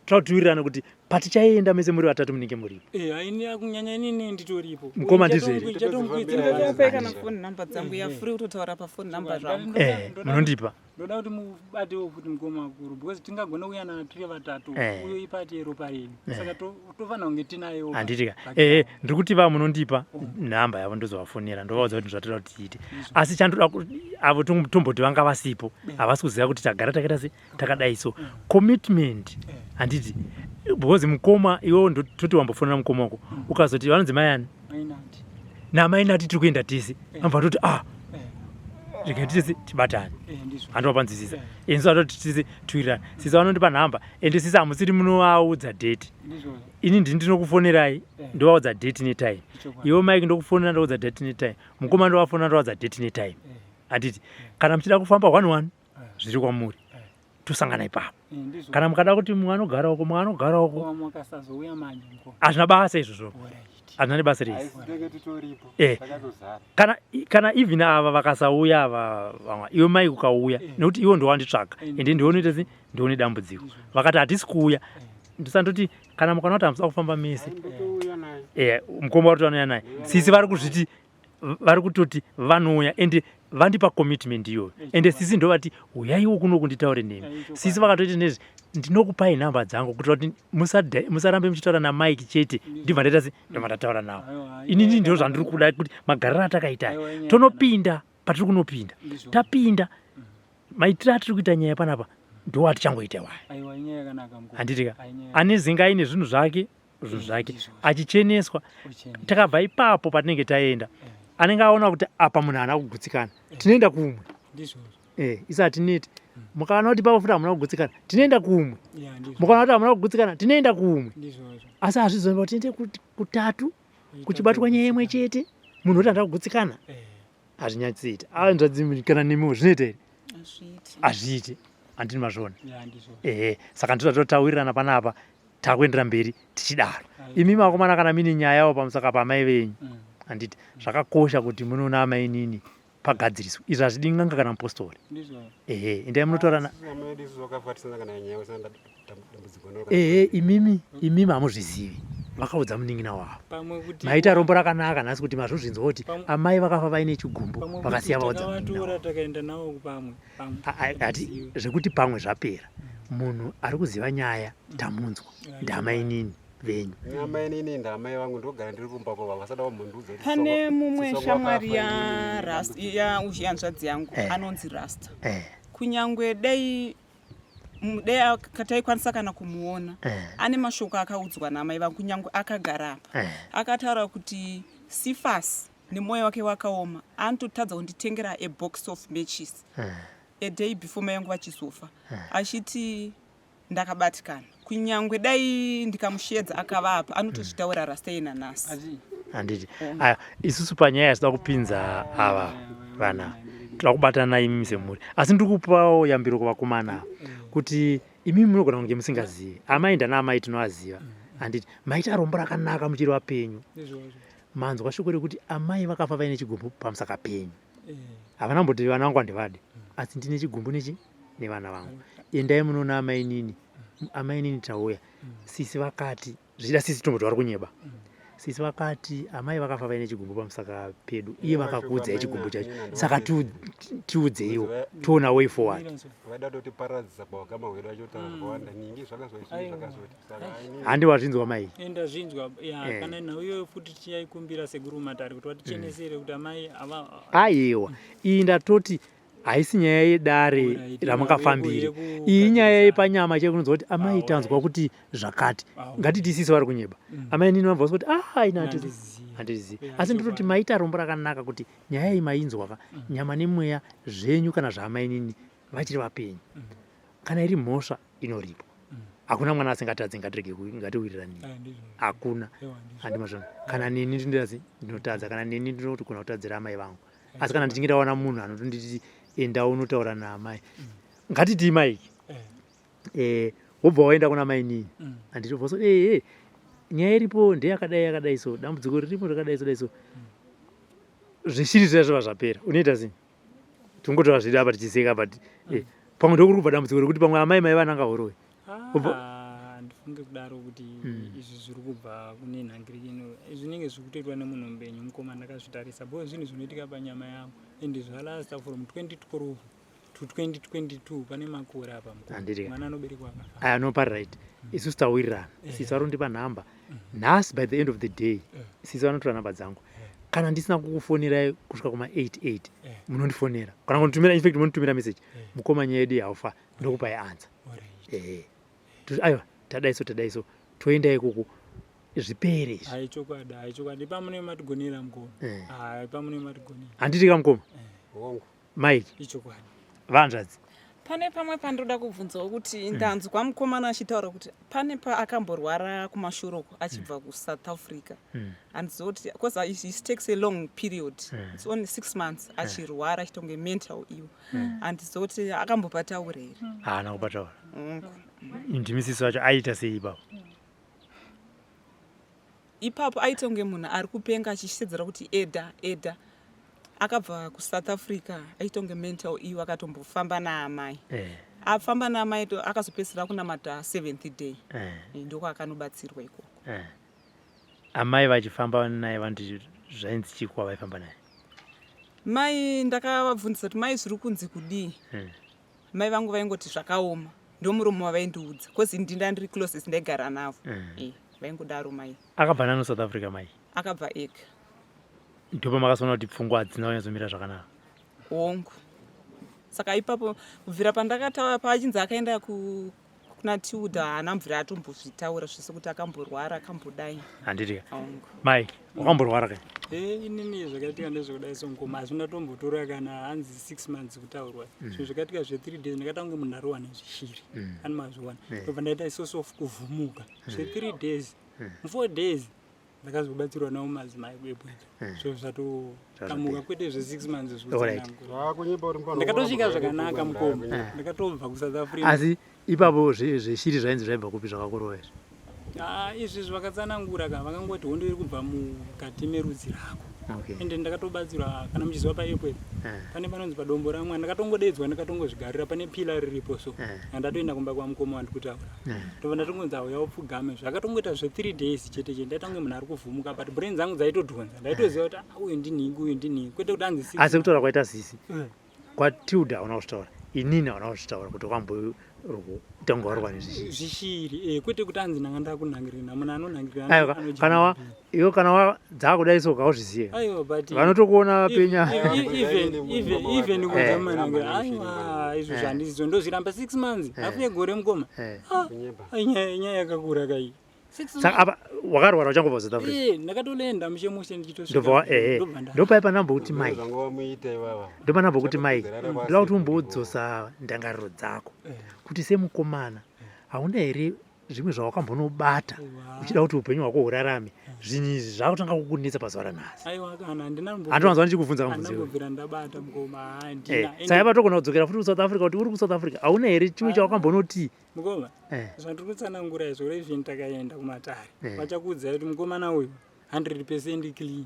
toda kuti tiwirirane kuti Patichaenda mese muri vatatu munenge muripo. Eh, haini kunyanya inini nditoripo. Mukoma ndizvo here? Ndinotokupai kana phone number dzangu ya free kutotaura pa phone number zvangu. Eh, munondipa. Ndoda kuti mubatewo futi mukoma wakuru because tingagona kuyanana tiri vatatu Eh. uyo ipati yeropa redu. Saka tofanira kunge tinayewo. Handiti ka. Eh, ndiri kuti va munondipa nhamba yavo ndozovafonera ndovaudza kuti zvatoda kuti tiite. Asi chandoda avo tomboti vanga vasipo havasi kuziva kuti tagara takaita se takadai so commitment handiti because mukoma iwewo ndototi wambofonera mukoma wako ukazoti vanonzi mai ani namainati tiri kuenda tese anobva toti ah rega tese tibatane handi wapanzwisisa insu atoti tese twirirane sisi vanondipa nhamba ende sisi hamusiri munovaudza date ini ndini ndinokufonerai ndovaudza date netime iwe mike ndokufonera ndovaudza date netime mukoma ndovafonera ndovaudza date netime handiti kana muchida kufamba one one zviri kwamuri tosangana ipapo Eh, kana mukada kuti mumwe anogara uko mumwe anogara uko hazvina basa izvozvo hazvina nebasa rese eh, kana, kana even ava vakasauya ava vamwe iwe mai ukauya eh. nekuti iwe ndowanditsvaga ende ndionoita se ndione dambudziko vakati hatisi kuuya ndisandoti kana mukaona kuti hamusida kufamba mese mukoma vari kuti vanouya naye sisi vari kuzviti vari kutoti vanouya ende vandipa commitment iyoyo ende sisi ndovati uyaiwo kuno kunditaure nemi sisi vakatoiti nezvi ndinokupai nhamba dzangu kuitira kuti musarambe muchitaura namike chete ndibva ndaita se ndobva ndataura nawo inini ndizvo zvandiri kuda kuti magariro atakaita tonopinda patiri kunopinda tapinda maitiro atiri kuita nyaya panapa ndo atichangoita wayo handiti ka ane zinga aine zvinhu zvake zvinhu zvake achicheneswa takabva ipapo patinenge taenda eh. anenge aona kuti apa munhu haana kugutsikana eh. tinoenda kumwe eh, isi hatineti hmm. mukaona kuti ipapo futi hamuna kugutsikana tinoenda kumwe mukaona kuti hamuna kugutsikana tinoenda kumwe asi hazvizoemba kuti tiende kutatu kuchibatwa nyaya imwe chete munhu oti handina kugutsikana hazvinyatsoita hanzvadzi kana nemiwo zvinoita here hazviiti handini mazviona ehe saka ndinoda totawirirana panapa takuendera mberi tichidaro imi vakomana kana mine nyayawo pamusaka paamai venyu mm. handiti zvakakosha kuti munoona amainini pagadziriswe izvi hazvidi n'anga kana mupostori ehe endai munotaura ehe imimi imimi hamuzvizivi vakaudza munin'ina wavo maita rombo rakanaka nhasi kuti mazvozvinzwa kuti amai vakafa vaine chigumbu vakasiya vaudza ati zvekuti pamwe zvapera munhu ari kuziva nyaya tamunzwa ndamainini venyu amainini ndamai vangu ndogara ndiri kumba kwavo vasada vamhondiudza pane mumwe shamwari yahanzvadzi yangu eh. anonzi rasta eh. kunyangwe dai dai taikwanisa kana kumuona eh. ane mashoko akaudzwa naamai vangu kunyange akagara apa eh. akataura kuti sifas nemwoyo wake wakaoma anototadza kunditengera a box of matches eh. a day before mai vangu vachizofa achiti ndakabatikana kunyangwe dai ndikamushedza akavapa anotozvitaura rasta nanhasi handiti aya isusu panyaya yasida kupinza ava vana toda kubatana imimi semhuri asi ndiri kupawo yambiro kuvakomana kuti imimi munogona kunge musingazivi amai ndana amai tinoaziva handiti maita rombo rakanaka muchiri vapenyu manzwa shoko rekuti amai vakafa vaine chigumbu pamusaka penyu eh. havana kumboti vana vangu handivadi asi ndine chigumbu nechi nevana vangu endai munoona amainini amainini tauya sisi vakati zvichida sisi tomboti vari kunyeba sisi vakati amai vakafa vaine chigumbu pamusaka pedu iye vakakuudzai chigumbu chacho saka tiudzeiwo toona way forward handi wazvinzwa mai ndazvinzwa eh. kana nhau iyoyo futi tichaikumbira sekuru matare kuti vatichenesere kuti amai aiwa iyi ndatoti haisi nyaya yedare ramakafambire iyi inyaya yepanyama chaiyo kunonzwa kuti amai tanzwa kuti zvakati ngatiti isisi vari kunyeba mm. amai nini vabva kuti ah ini handizivi asi ndinoti maita rombo rakanaka kuti nyaya iyi mainzwa ka mm. nyama nemweya zvenyu kana zvaamainini vachiri vapenyu mm. kana iri mhosva inoripwa hakuna mwana asingatadzi ngatirege ngatiwirirani hakuna handimazvona kana neni ndinotadza kana neni ndinotogona kutadzira amai vangu asi kana ndichinge ndawana munhu anotonditi enda unotaura naamai mm. ngatitii maiki eh. eh, wobva waenda kuna mai nini mm. handiti obva so ee eh, nyaya iripo ndeyakadai yakadai so dambudziko riripo rakadai so dai so mm. zvishiri zviya zviva zvapera unoita sei tingotora zviri apa tichiseka but eh, pamwe ndokuri kubva dambudziko rekuti pamwe amai mai vananga horoi ah, Handifunge kudaro kuti izvi zviri kubva kune nhangiri ino. Zvinenge zviri kutoitwa nemunhu mupenyu mukoma ndakazvitarisa. Because zvinhu zvinoitika panyama yangu and zvalasta from 2012 to 2022 pane makore apa mukoma. Handiti ka. Mwana anoberekwa akafa. Aya no pari right. Isusu tawirirana. Sisi vari kundipa nhamba. Nhasi by the end of the day sisi vanotora nhamba dzangu. Kana ndisina kukufonerai kusvika kuma 88 munondifonera. Kana kunditumira in fact munonditumira message. Mukoma nyaya yedu yaufa ndokupai answer. Alright. Ehe. Toti aiwa tadai so tadai so toenda ikoko zvipere izvi. Hayi chokwadi, hayi chokwadi. Pamune matigonera mukoma. Hayi pamune matigonera. Handiti ka mukoma? Hongu. Mike. Ichokwadi. Vanzvadzi. Pane pamwe pandoda kubvunzawo kuti ndanzwa mukomana achitaura kuti pane paakamborwara kumashure uko achibva kuSouth Africa. Handizivi kuti because it takes a long period. It's only 6 months achirwara achitonge mental ill. Handizivi kuti akambopataura here. Haana kupataura. Ndimi sisi vacho aiita sei ipapo? Ipapo aita kunge munhu ari kupenga achisedzera kuti eda eda. Akabva kuSouth Africa aita kunge mental ill akatombofamba naamai. Afamba naamai akazopedzisira kunamata seventh day. Ndokwaakanobatsirwa ikoko. Amai vachifamba naye vanoti zvainzi chii kwavaifamba naye? Mai ndakavabvunzisa kuti mai zviri kunzi kudii? Mai vangu vaingoti zvakaoma ndomuromo wavaindiudza cause ndinda ndiri closest ndaigara navo. Vaingodaro mai. Akabva nani South Africa mai? Akabva ega. Ndopamakazoona kuti pfungwa hadzina kunyatsomira zvakanaka. Hongu. Saka ipapo kubvira pandakataura paachinzi akaenda kuna Tilda haana mvura atombozvitaura zvese kuti akamborwara akambodai. Handiti ka. Hongu. Mai, wakamborwara ka? Inini zvakaitika ndezvekudai so mukoma asi ndatombotora kana hanzi 6 months kutaurwa. Zvinhu zvakaitika zve 3 days ndakatanga kunge munhu arohwa nezvishiri. Ani mazviona. Ndobva ndaita source of kuvhumuka. Zve 3 days. Mu 4 days ndakazobatsirwa nawo madzimai kuEpworth. So zvatokamuka kwete zve 6 months zvekutsanangura. Ndakatosvika zvakanaka mukoma. Ndakatobva kuSouth Africa. Asi ipapo zveshiri zvainzi zvaibva kupi zvakakurova izvi? Izvi zvakatsanangura ka vakangoti hondo iri kubva mukati merudzi rako. Ende ndakatobatsirwa kana muchiziva paEpworth. Pane panonzi padombo ramwa ndakatongodedzwa ndakatongozvigarira pane pila riripo so. Ndatoenda kumba kwamukoma wandikutaura. Ndobva ndatongonzi auya upfugame zvakatongoita zve 3 days chete chete ndaita kunge munhu ari kuvhumuka but brain dzangu dzaitodhonza ndaitoziva kuti uyu ndinhingi uyu ndinhingi kwete kuti anzi six. Asi kutaura kwaita sisi kwaTilda hauna kuzvitaura inini hauna kuzvitaura kuti wakamboita kunge warwa nezvishiri. Zvishiri kwete kuti anzi ndanga ndakunhangirira munhu anonhangirira Aiwa, anodya kana wa mabhii. iwe kana wa dzakudai so kauzvizive. Aiwa, but vanotokuona vapenya. Even kunza manhangirira aiwa izvo zvandizvo ndozviramba 6 months hafu yegore mukoma. Inyaya yakakura kai. Saka apa wakarwara uchangobva kuSouth Africa? Ndakatolenda mushe mushe ndichitosvika. Ndobva Ndobva nda- ndopai panambokuti mai. Zvanga wamuita ivava. Ndopanambokuti mai. Chakatodzera rava Ndoda kuti sekuru. umbodzosa ndangariro dzako. Kuti semukomana hauna here zvimwe zvawakambonobata uchida kuti upenyu hwako hurarame zvinhu izvi zvakutanga kukunetsa pazuva ranhasi? Aiwa kana handina Handiwanzwa ndichikubvunza kamubvunzo iwoyo. Handina ndabata mukoma, handina. Saka ipa togona kudzokera futi kuSouth Africa kuti uri kuSouth Africa hauna here chimwe chawakambonoti? Mukoma, zvandiri kutsanangura izvo even takaenda kumatare vachakuudzai kuti mukomana uyu 100% clean.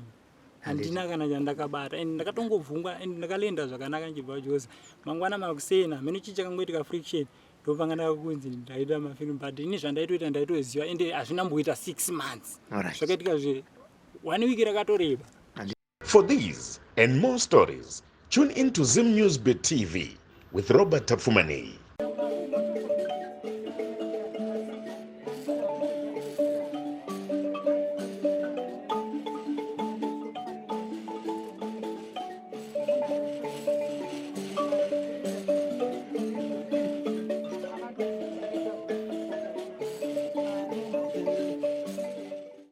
Handina kana chandakabata and ndakatongovhungwa and ndakalenda zvakanaka ndichibva Joza. Mangwana makuseni hameno chii chakangoitika friction ndopanga ndakunzi ndaita mafilm but ini zvandaitoita ndaitoziva ende hazvina mboita 6 months. Zvakaitika zve 1 week rakatoreba. For these and more stories, tune in to Zim News Bit TV with Robert Tapfumaneyi.